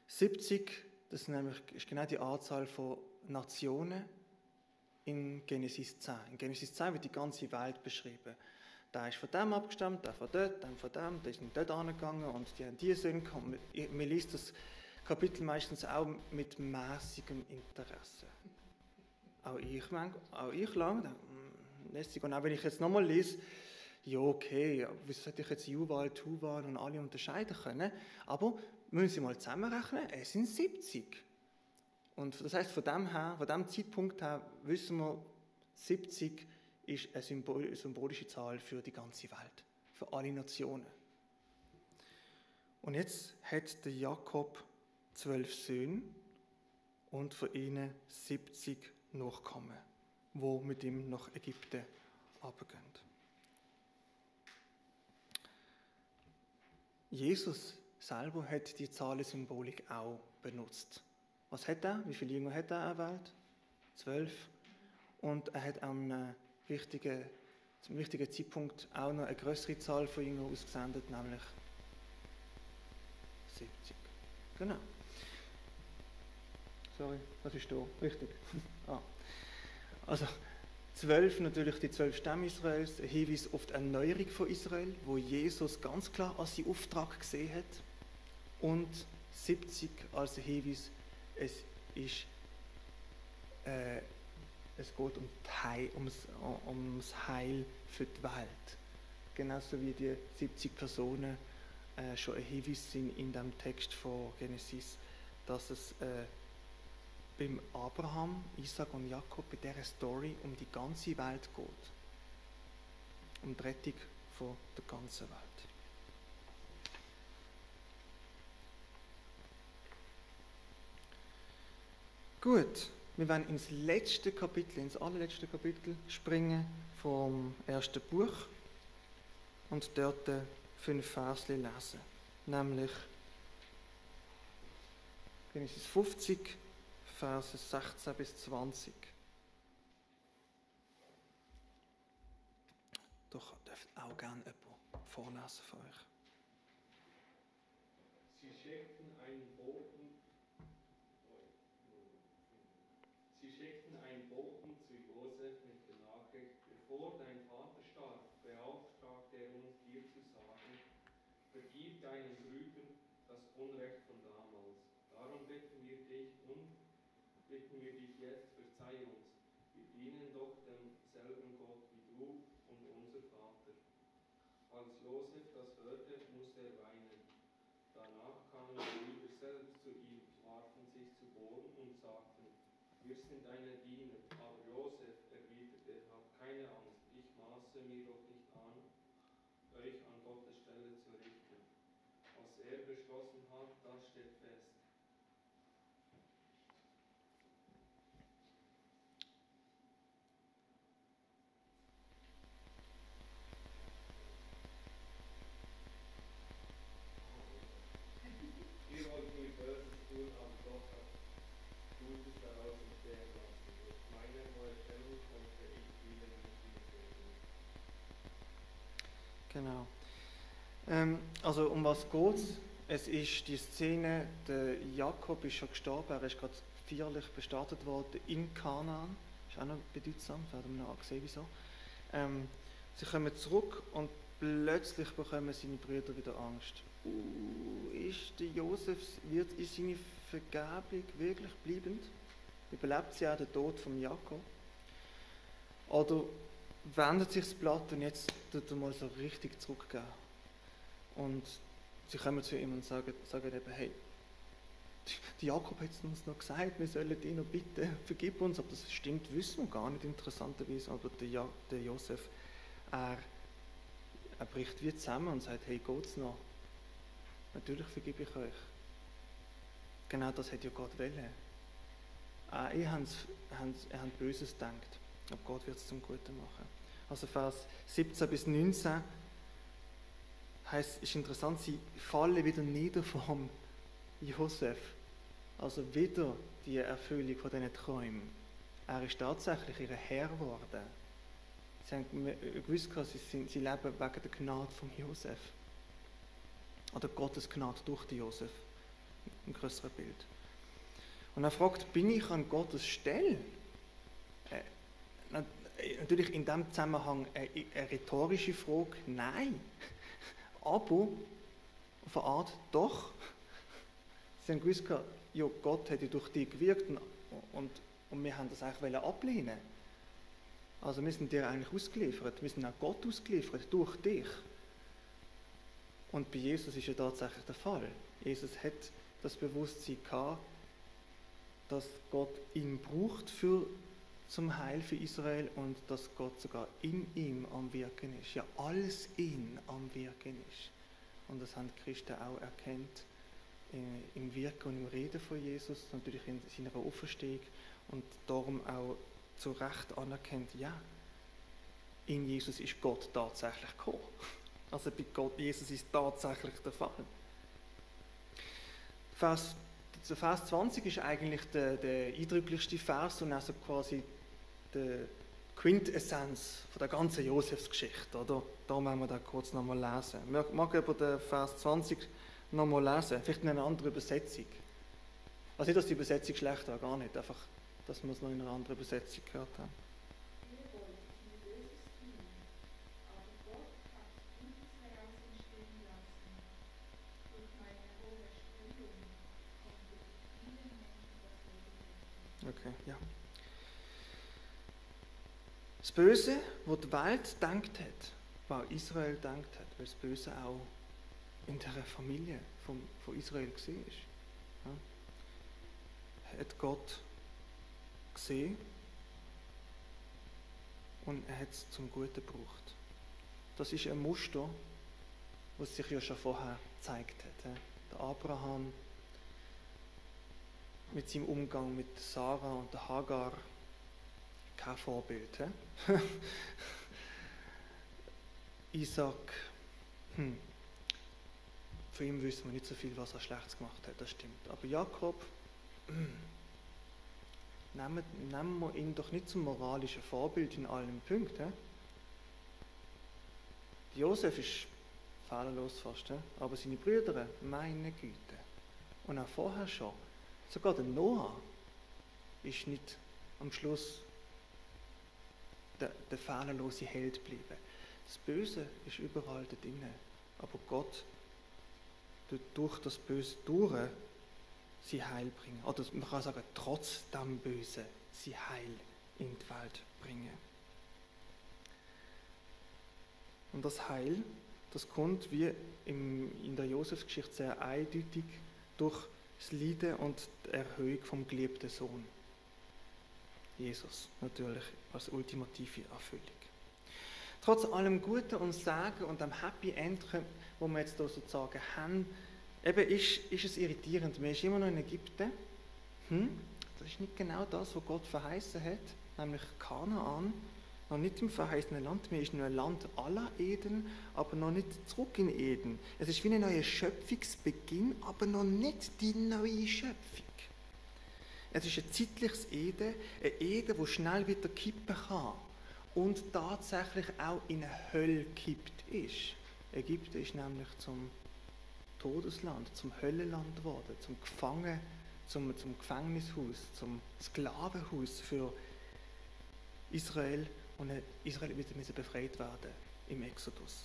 Speaker 1: 70, das ist genau die Anzahl von Nationen in Genesis 10. In Genesis 10 wird die ganze Welt beschrieben. Der ist von dem abgestammt, der von dort, der von dem, der ist dort angegangen und die haben diese Söhne gekommen. Man liest das Kapitel meistens auch mit mäßigem Interesse. Auch ich lange, lässig. Und auch wenn ich jetzt nochmal lese, ja okay, wieso sollte ich jetzt Juwal, Tuwal und alle unterscheiden können? Aber müssen Sie mal zusammenrechnen, es sind 70. Und das heisst, von dem Zeitpunkt her wissen wir, 70 ist eine symbolische Zahl für die ganze Welt, für alle Nationen. Und jetzt hat der Jakob 12 Söhne und von ihnen 70 Nachkommen, die mit ihm nach Ägypten runtergehen. Jesus selber hat die Zahlensymbolik auch benutzt. Was hat er? Wie viele Jünger hat er erwählt? 12. Und er hat zum richtigen Zeitpunkt auch noch eine größere Zahl von Jüngern ausgesendet, nämlich 70. Genau. Sorry, das ist da. Richtig. Also 12 natürlich die 12 Stämme Israels, ein Hinweis auf die Erneuerung von Israel, wo Jesus ganz klar als seinen Auftrag gesehen hat. Und 70 als ein Hinweis, es geht ums Heil für die Welt. Genauso wie die 70 Personen schon ein Hinweis sind in dem Text von Genesis, dass es beim Abraham, Isaac und Jakob bei dieser Story um die ganze Welt geht. Um die Rettung von der ganzen Welt. Gut, wir werden ins allerletzte Kapitel springen vom ersten Buch und dort 5 Versli lesen. Nämlich Genesis 50, Verse 16 bis 20. Doch dürft auch gerne jemand vorlesen von euch.
Speaker 6: Sie schickten einen Boten zu Josef mit der Nachricht: Bevor dein Vater starb, beauftragte er uns, dir zu sagen: Vergib deinen Brüdern das Unrecht von damals. Darum bitten wir dich jetzt, verzeih uns. Wir dienen doch demselben Gott wie du und unser Vater. Als Josef das hörte, musste er weinen. Danach kamen die Brüder selbst zu ihm, warfen sich zu Boden und sagten: Wir sind deine Diener. Aber Josef erwiderte: Habt keine Angst, ich maße mir doch nicht an, euch an Gottes Stelle zu richten. Was er beschlossen hat, das steht fest. Ihr wollt mir Böses tun, aber Gott hat Gutes daraus entstehen lassen. Durch meine neue Stellung konnte ich wieder mit ihm reden.
Speaker 1: Genau. Also um was geht es? Es ist die Szene, der Jakob ist schon gestorben, er ist gerade feierlich bestattet worden in Kanaan. Ist auch noch bedeutsam, werden wir noch sehen, wieso. Sie kommen zurück und plötzlich bekommen seine Brüder wieder Angst. Ist der Josef, ist seine Vergebung wirklich bleibend? Überlebt sie auch den Tod von Jakob? Oder wendet sich das Blatt und jetzt tut er mal so richtig zurückgehen? Und sie kommen zu ihm und sagen eben: Hey, der Jakob hat es uns noch gesagt, wir sollen ihn noch bitten, vergib uns. Ob das stimmt, wissen wir gar nicht, interessanterweise. Aber der Josef, er bricht wie zusammen und sagt: Hey, geht's noch? Natürlich vergebe ich euch. Genau das hat ja Gott wollen. Ihr habt Böses gedacht, aber Gott wird es zum Guten machen. Also Vers 17 bis 19 ist interessant, sie fallen wieder nieder vom Josef. Also wieder die Erfüllung von diesen Träumen. Er ist tatsächlich ihr Herr geworden. Sie haben gewusst, sie leben wegen der Gnade von Josef. Oder Gottes Gnade durch den Josef. Im größeren Bild. Und er fragt: Bin ich an Gottes Stelle? Natürlich in diesem Zusammenhang eine rhetorische Frage: Nein. Aber auf eine Art doch. Sie haben gewusst, ja, Gott hat ja durch dich gewirkt und wir haben das eigentlich ablehnen. Also wir sind dir eigentlich ausgeliefert. Wir sind auch Gott ausgeliefert, durch dich. Und bei Jesus ist ja tatsächlich der Fall. Jesus hat das Bewusstsein gehabt, dass Gott ihn braucht zum Heil für Israel und dass Gott sogar in ihm am Wirken ist. Ja, alles in am Wirken ist. Und das haben die Christen auch erkannt im Wirken und im Reden von Jesus, natürlich in seiner Auferstehung und darum auch zu Recht anerkennt: Ja, in Jesus ist Gott tatsächlich gekommen. Also bei Gott, Jesus ist tatsächlich der Fall. Der Vers 20 ist eigentlich der eindrücklichste Vers und also quasi die Quintessenz von der ganzen Josefsgeschichte. Oder? Da werden wir da kurz nochmal lesen. Wir mag über den Vers 20 nochmal lesen, vielleicht in einer anderen Übersetzung. Also nicht, dass die Übersetzung schlecht war, gar nicht, einfach, dass wir es noch in einer anderen Übersetzung gehört haben.
Speaker 2: Ihr wollt mir Böses tun, aber Gott hat Gutes heraus entstehen lassen. Durch meine hohe Stellung konnte ich vielen Menschen das Leben retten.
Speaker 1: Okay, ja. Das Böse, was die Welt gedacht hat, was Israel gedacht hat, weil das Böse auch in der Familie von Israel war, ja, hat Gott gesehen und er hat es zum Guten gebraucht. Das ist ein Muster, das sich ja schon vorher gezeigt hat. Ja. Der Abraham mit seinem Umgang mit Sarah und der Hagar, kein Vorbild. Isaac, von ihm wissen wir nicht so viel, was er Schlechtes gemacht hat, das stimmt. Aber Jakob, nehmen wir ihn doch nicht zum moralischen Vorbild in allen Punkten. Josef ist fehlerlos fast, aber seine Brüder, meine Güte. Und auch vorher schon. Sogar der Noah ist nicht am Schluss der fehlerlose Held geblieben. Das Böse ist überall da drin. Aber Gott tut durch das Böse durch sie Heil bringen. Oder man kann sagen, trotz dem Bösen sie Heil in die Welt bringen. Und das Heil, das kommt wie in der Josefsgeschichte sehr eindeutig durch das Leiden und die Erhöhung vom geliebten Sohn. Jesus natürlich als ultimative Erfüllung. Trotz allem Guten und Sagen und dem Happy End, wo wir jetzt hier sozusagen haben, eben ist es irritierend. Man ist immer noch in Ägypten. Das ist nicht genau das, was Gott verheißen hat, nämlich Kanaan. Noch nicht im verheißenen Land. Man ist in einem Land aller Eden, aber noch nicht zurück in Eden. Es ist wie ein neuer Schöpfungsbeginn, aber noch nicht die neue Schöpfung. Es ist ein zeitliches Eden, ein Eden, das schnell wieder kippen kann und tatsächlich auch in eine Hölle gekippt ist. Ägypten ist nämlich zum Todesland, zum Höllenland geworden, zum Gefängnishaus, zum Sklavenhaus für Israel. Und Israel musste befreit werden im Exodus.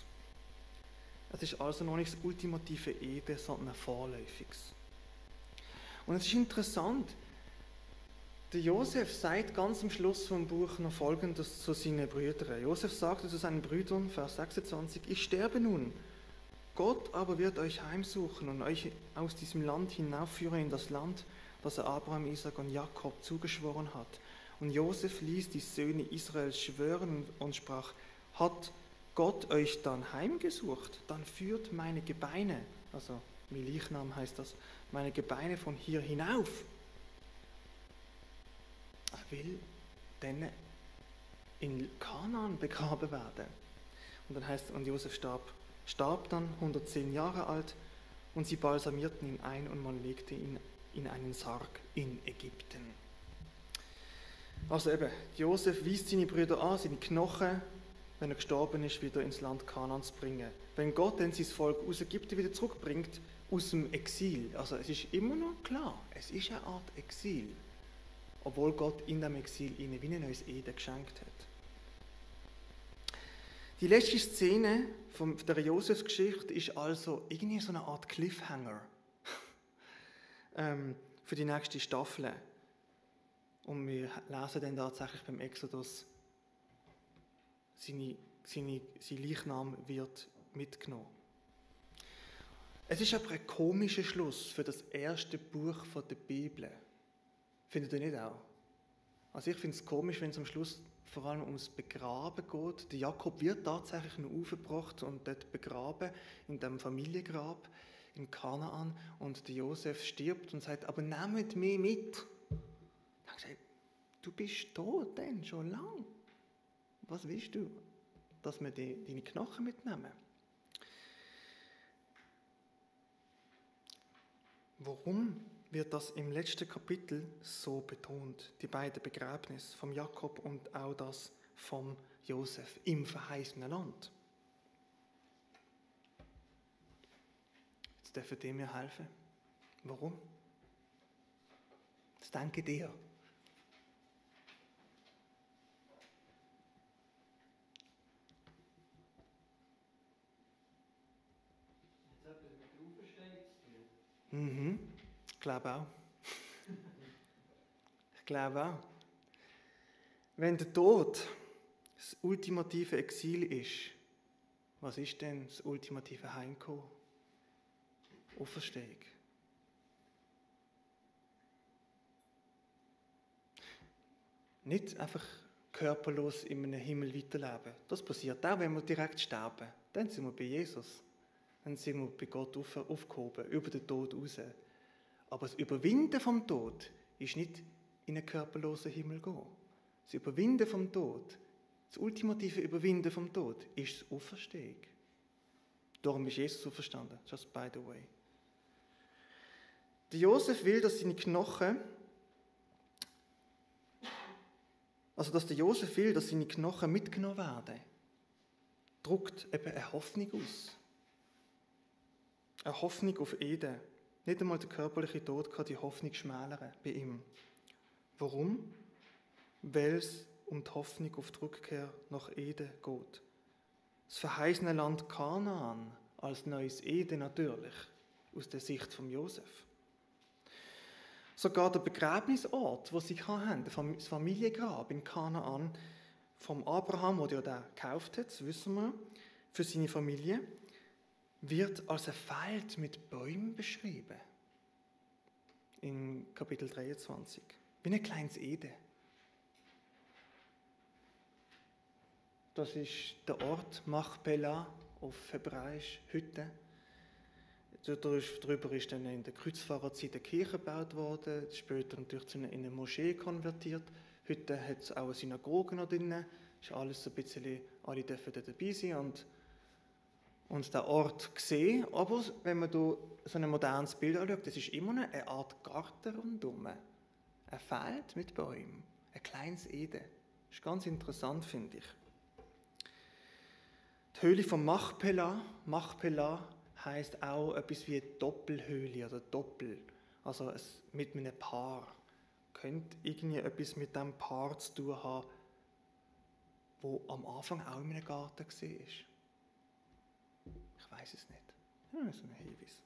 Speaker 1: Es ist also noch nicht das ultimative Eden, sondern ein vorläufiges. Und es ist interessant, der Josef sagt ganz am Schluss vom Buch noch Folgendes zu seinen Brüdern. Josef sagte zu seinen Brüdern, Vers 26, ich sterbe nun, Gott aber wird euch heimsuchen und euch aus diesem Land hinaufführen in das Land, das er Abraham, Isaac und Jakob zugeschworen hat. Und Josef ließ die Söhne Israels schwören und sprach, hat Gott euch dann heimgesucht, dann führt meine Gebeine, also Leichnam heißt das, meine Gebeine von hier hinauf. Er will dann in Kanaan begraben werden. Und dann heißt, und Josef starb dann 110 Jahre alt und sie balsamierten ihn ein und man legte ihn in einen Sarg in Ägypten. Also eben, Josef wies seine Brüder an, seine Knochen, wenn er gestorben ist, wieder ins Land Kanaan zu bringen. Wenn Gott dann sein Volk aus Ägypten wieder zurückbringt, aus dem Exil, also es ist immer noch klar, es ist eine Art Exil, obwohl Gott in dem Exil ihnen wie ein neues Eden geschenkt hat. Die letzte Szene von der Josefsgeschichte ist also irgendwie so eine Art Cliffhanger für die nächste Staffel. Und wir lesen dann tatsächlich beim Exodus, sein Leichnam wird mitgenommen. Es ist aber ein komischer Schluss für das erste Buch der Bibel. Findet ihr nicht auch? Also ich finde es komisch, wenn es am Schluss vor allem ums Begraben geht. Der Jakob wird tatsächlich noch aufgebracht und dort begraben, in dem Familiengrab in Kanaan. Und der Josef stirbt und sagt, aber nehmt mich mit. Dann habe ich gesagt, du bist tot denn, schon lang. Was willst du? Dass wir deine Knochen mitnehmen? Warum wird das im letzten Kapitel so betont? Die beiden Begräbnisse vom Jakob und auch das vom Josef im verheißenen Land. Jetzt dürfen die mir helfen. Warum? Das denke dir.
Speaker 4: Jetzt etwas mit der Auferstehung zu tun.
Speaker 1: Mhm. Ich glaube auch. Ich glaube auch. Wenn der Tod das ultimative Exil ist, was ist denn das ultimative Heimkommen? Auferstehung. Nicht einfach körperlos in einem Himmel weiterleben. Das passiert auch, wenn wir direkt sterben. Dann sind wir bei Jesus. Dann sind wir bei Gott aufgehoben, über den Tod raus. Aber das Überwinden vom Tod ist nicht in einen körperlosen Himmel gehen. Das Überwinden vom Tod, das ultimative Überwinden vom Tod, ist das Auferstehung. Darum ist Jesus auferstanden. Just by the way. Der Josef will, dass seine Knochen, mitgenommen werden, drückt eben eine Hoffnung aus. Eine Hoffnung auf Eden. Nicht einmal der körperliche Tod kann die Hoffnung schmälern bei ihm. Warum? Weil es um die Hoffnung auf die Rückkehr nach Eden geht. Das verheißene Land Kanaan als neues Eden natürlich, aus der Sicht von Josef. Sogar der Begräbnisort, wo sie hatten, das Familiengrab in Kanaan, vom Abraham, der ja den gekauft hat, das wissen wir, für seine Familie, wird als ein Feld mit Bäumen beschrieben. In Kapitel 23. Wie ein kleines Eden. Das ist der Ort Machpelah, auf Hebräisch Hütte. Darüber ist dann in der Kreuzfahrerzeit eine Kirche gebaut worden, später natürlich in eine Moschee konvertiert. Heute hat es auch eine Synagoge noch drin. Ist alles so ein bisschen, alle dürfen da dabei sein und den Ort sehen. Aber wenn man da so ein modernes Bild anschaut, das ist immer noch eine Art Garten rundherum. Ein Feld mit Bäumen, ein kleines Eden. Das ist ganz interessant, finde ich. Die Höhle von Machpelah. Machpelah heisst auch etwas wie Doppelhöhle oder Doppel. Also mit einem Paar. Könnte irgendwie etwas mit dem Paar zu tun haben, wo am Anfang auch in einem Garten war. Ich weiß es nicht. Ja, das ist ein Hinweis.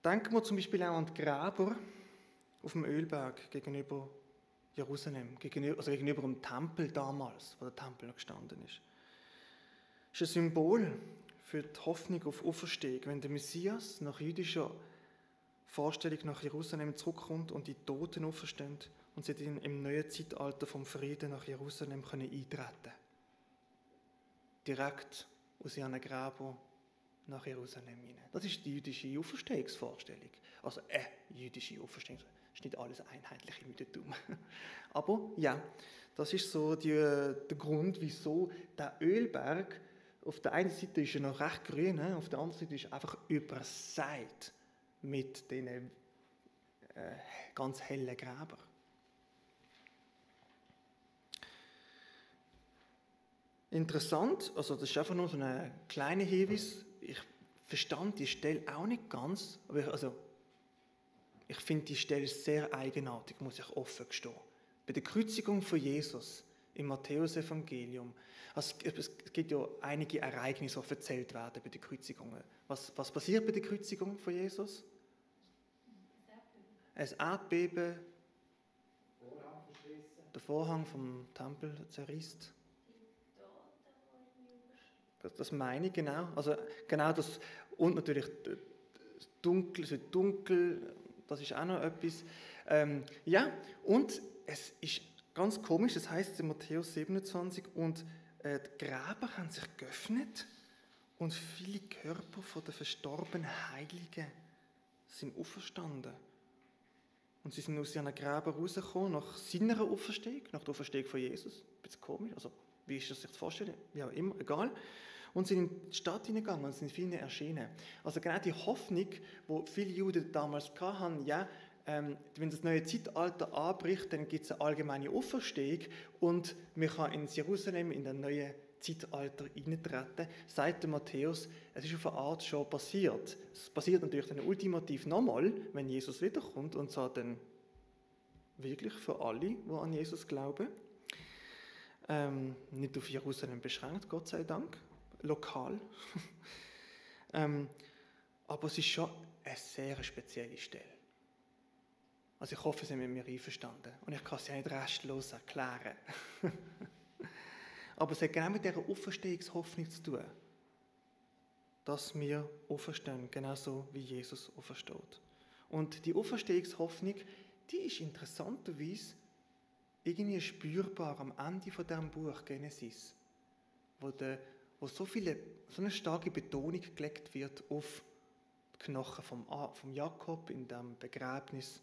Speaker 1: Denken wir zum Beispiel auch an die Gräber auf dem Ölberg gegenüber Jerusalem, gegenüber dem Tempel damals, wo der Tempel noch gestanden ist. Das ist ein Symbol für die Hoffnung auf Auferstehung, wenn der Messias nach jüdischer Vorstellung nach Jerusalem zurückkommt und die Toten auferstehen und sie dann im neuen Zeitalter vom Frieden nach Jerusalem eintreten können. Direkt aus ihren Gräbern nach Jerusalem hinein. Das ist die jüdische Auferstehungsvorstellung. Also jüdische Auferstehung. Das ist nicht alles einheitlich im Judentum. Aber ja, das ist so der Grund, wieso der Ölberg, auf der einen Seite ist er noch recht grün, auf der anderen Seite ist er einfach übersät mit diesen ganz hellen Gräbern. Interessant, also das ist einfach nur so ein kleiner Hinweis. Ich verstand die Stelle auch nicht ganz, aber ich finde die Stelle sehr eigenartig, muss ich offen gestehen. Bei der Kreuzigung von Jesus im Matthäus-Evangelium, also es gibt ja einige Ereignisse, die erzählt werden bei den Kreuzigungen. Was passiert bei der Kreuzigung von Jesus? Ein Erdbeben,
Speaker 5: Vorhang verschlissen.
Speaker 1: der Vorhang vom Tempel zerrißt. Das meine ich genau. Also genau das. Und natürlich dunkel, das ist auch noch etwas. Ja, und es ist ganz komisch, das heißt in Matthäus 27, und die Gräber haben sich geöffnet und viele Körper von den verstorbenen Heiligen sind auferstanden. Und sie sind aus ihren Gräbern rausgekommen nach seiner Auferstehung, nach der Auferstehung von Jesus. Ein bisschen komisch, also wie ist das sich zu vorstellen? Ja, immer, egal. Und sind in die Stadt hineingegangen und sind vielen erschienen. Also genau die Hoffnung, die viele Juden damals hatten, ja, wenn das neue Zeitalter anbricht, dann gibt es eine allgemeine Auferstehung und man kann in Jerusalem in das neue Zeitalter eintreten, sagt der Matthäus, es ist auf eine Art schon passiert. Es passiert natürlich dann ultimativ nochmal, wenn Jesus wiederkommt, und zwar dann wirklich für alle, die an Jesus glauben. Nicht auf Jerusalem beschränkt, Gott sei Dank, lokal. Aber es ist schon eine sehr spezielle Stelle. Also ich hoffe, Sie sind mit mir einverstanden. Und ich kann es ja nicht restlos erklären. Aber es hat genau mit dieser Auferstehungshoffnung zu tun. Dass wir auferstehen, genauso wie Jesus aufersteht. Und die Auferstehungshoffnung, die ist interessanterweise irgendwie spürbar am Ende von diesem Buch Genesis, wo so eine starke Betonung gelegt wird auf die Knochen vom Jakob in dem Begräbnis,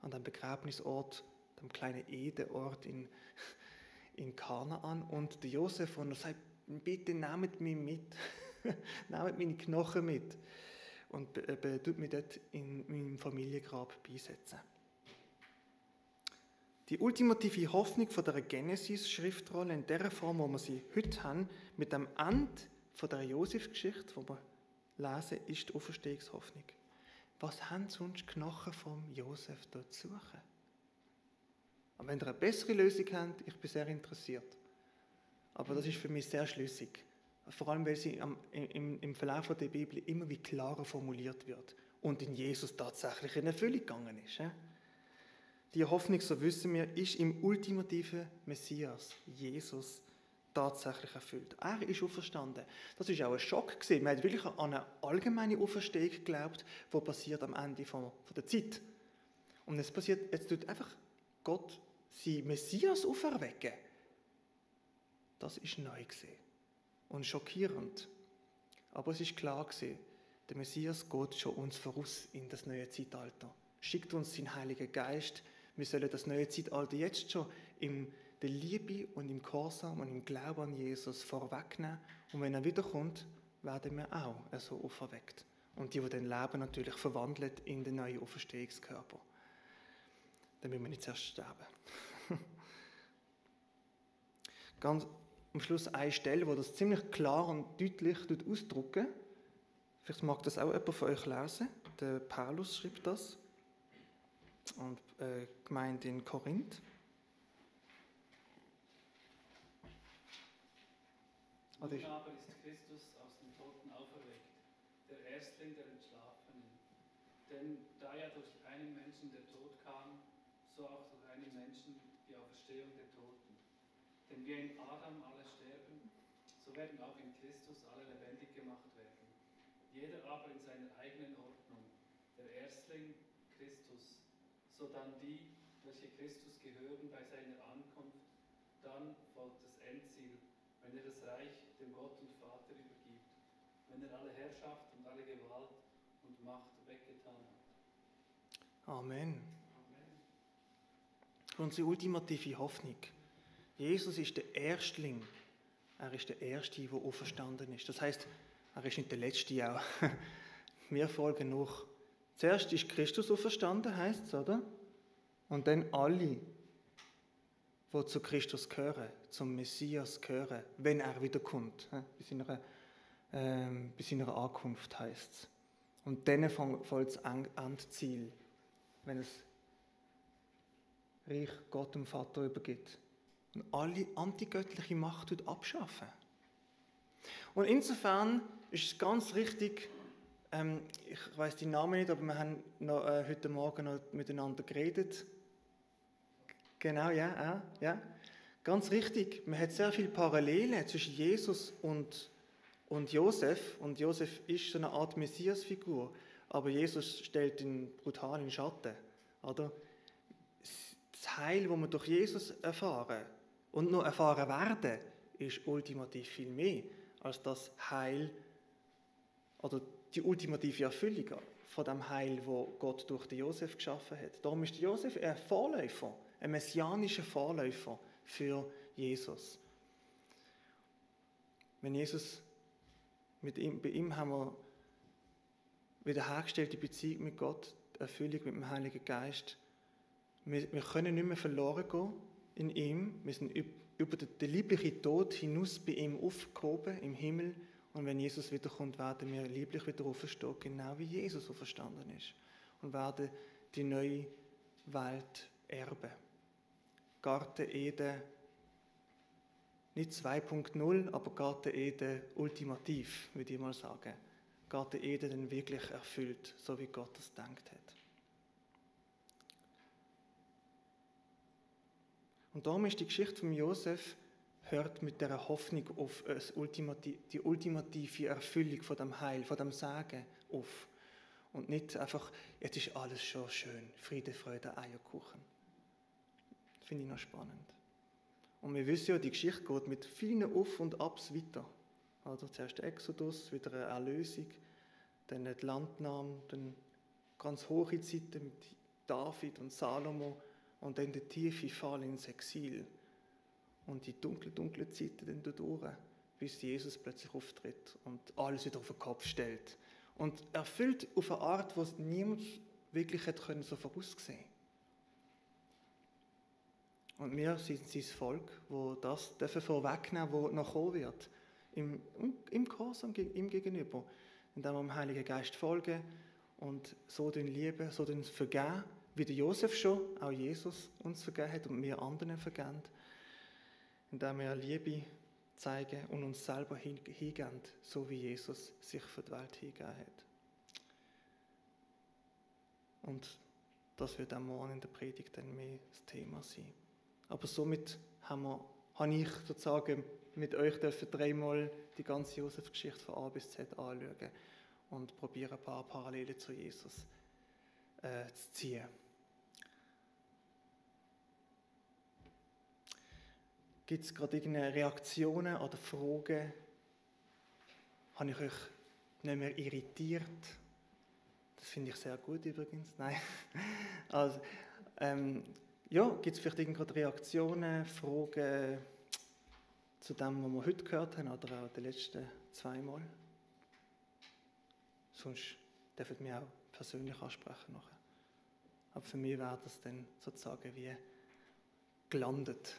Speaker 1: an dem Begräbnisort, dem kleinen Edeort in Kanaan, und der Josef, und er sagt, bitte nehmt mich mit, nehmt meine Knochen mit und tut mich dort in meinem Familiengrab beisetzen. Die ultimative Hoffnung von der Genesis-Schriftrolle in der Form, wo wir sie heute haben, mit dem Ende von der Josef-Geschichte, die wir lesen, ist die Auferstehungshoffnung. Was haben sonst die Knochen vom Josef dort zu suchen? Aber wenn ihr eine bessere Lösung habt, ich bin sehr interessiert. Aber das ist für mich sehr schlüssig. Vor allem, weil sie im Verlauf der Bibel immer wie klarer formuliert wird und in Jesus tatsächlich in Erfüllung gegangen ist. Die Hoffnung, so wissen wir, ist im ultimativen Messias, Jesus, tatsächlich erfüllt. Er ist auferstanden. Das war auch ein Schock gewesen. Man hat wirklich an eine allgemeine Auferstehung geglaubt, die passiert am Ende von der Zeit. Und jetzt tut einfach Gott sein Messias auferwecken. Das ist neu gewesen und schockierend. Aber es ist klar gewesen, der Messias geht schon uns voraus in das neue Zeitalter. Schickt uns seinen Heiligen Geist. Wir sollen das neue Zeitalter jetzt schon in der Liebe und im Gehorsam und im Glauben an Jesus vorwegnehmen. Und wenn er wiederkommt, werden wir auch so auferweckt. Und die dann leben, natürlich verwandelt in den neuen Auferstehungskörper. Dann müssen wir nicht zuerst sterben. Ganz am Schluss eine Stelle, wo das ziemlich klar und deutlich ausdrücken. Vielleicht mag das auch jemand von euch lesen. Der Paulus schreibt das. Und gemeint in Korinth.
Speaker 7: Nun aber ist Christus aus den Toten auferweckt, der Erstling der Entschlafenen. Denn da ja durch einen Menschen der Tod kam, so auch durch einen Menschen die Auferstehung der Toten. Denn wie in Adam alle sterben, so werden auch in Christus alle lebendig gemacht werden. Jeder aber in seiner eigenen Ordnung. Der Erstling Christus, sodann die, welche Christus gehören bei seiner Ankunft, dann folgt das Endziel, wenn er das Reich dem Gott und Vater übergibt, wenn er alle Herrschaft und alle Gewalt und Macht weggetan hat.
Speaker 1: Amen. Unsere ultimative Hoffnung. Jesus ist der Erstling. Er ist der Erste, der auferstanden ist. Das heisst, er ist nicht der Letzte auch. Wir folgen noch. Zuerst ist Christus auferstanden, heisst es, oder? Und dann alle, die zu Christus gehören, zum Messias gehören, wenn er wiederkommt. Bei seiner Ankunft heisst es. Und dann folgt das Endziel, wenn es Reich Gott dem Vater übergibt. Und alle antigöttliche Macht abschaffen. Und insofern ist es ganz richtig, ich weiss die Namen nicht, aber wir haben noch, heute Morgen noch miteinander geredet. Genau, ja. Ganz richtig. Man hat sehr viele Parallelen zwischen Jesus und Josef. Und Josef ist so eine Art Messiasfigur. Aber Jesus stellt ihn brutal in Schatten. Oder? Das Heil, das wir durch Jesus erfahren und noch erfahren werden, ist ultimativ viel mehr als das Heil oder die ultimative Erfüllung von dem Heil, das Gott durch den Josef geschaffen hat. Darum ist Josef ein Vorläufer, ein messianischer Vorläufer für Jesus. Wenn Jesus Bei ihm haben wir wiederhergestellte Beziehung mit Gott, die Erfüllung mit dem Heiligen Geist. Wir können nicht mehr verloren gehen in ihm. Wir sind über den lieblichen Tod hinaus bei ihm aufgehoben im Himmel. Und wenn Jesus wiederkommt, werden wir lieblich wieder auferstehen, genau wie Jesus auferstanden ist. Und werden die neue Welt erben. Garten Eden, nicht 2.0, aber Garten Eden ultimativ, würde ich mal sagen. Garten Eden dann wirklich erfüllt, so wie Gott es gedacht hat. Und darum ist die Geschichte von Josef hört mit der Hoffnung auf die ultimative Erfüllung von dem Heil, von dem Segen auf. Und nicht einfach, jetzt ist alles schon schön, Friede, Freude, Eierkuchen. Das finde ich noch spannend. Und wir wissen ja, die Geschichte geht mit vielen Auf- und Abs weiter. Also zuerst der Exodus, wieder eine Erlösung, dann die Landnahme, dann ganz hohe Zeiten mit David und Salomo und dann der tiefe Fall ins Exil. Und die dunkle Zeiten dann dadurch, bis Jesus plötzlich auftritt und alles wieder auf den Kopf stellt. Und erfüllt auf eine Art, die es niemand wirklich hätte können so voraussehen. Und wir sind sein Volk, wo das vorwegnehmen dürfen, was noch kommen wird. Im Gehorsam ihm gegenüber. Indem wir dem Heiligen Geist folgen und so lieben, so vergeben, wie der Josef schon, auch Jesus uns vergeben hat und wir anderen vergeben. Indem wir Liebe zeigen und uns selber hingeben, so wie Jesus sich für die Welt hingegeben hat. Und das wird auch morgen in der Predigt dann mehr das Thema sein. Aber somit habe ich sozusagen mit euch 3-mal die ganze Josef-Geschichte von A bis Z anschauen und probieren ein paar Parallelen zu Jesus zu ziehen. Gibt es gerade irgendeine Reaktionen oder Fragen? Habe ich euch nicht mehr irritiert? Das finde ich sehr gut übrigens. Nein. Also, gibt es vielleicht irgendeine Reaktionen, Fragen zu dem, was wir heute gehört haben oder auch die letzten 2 Mal? Sonst dürft ihr mich auch persönlich ansprechen nachher. Aber für mich wäre das dann sozusagen wie gelandet.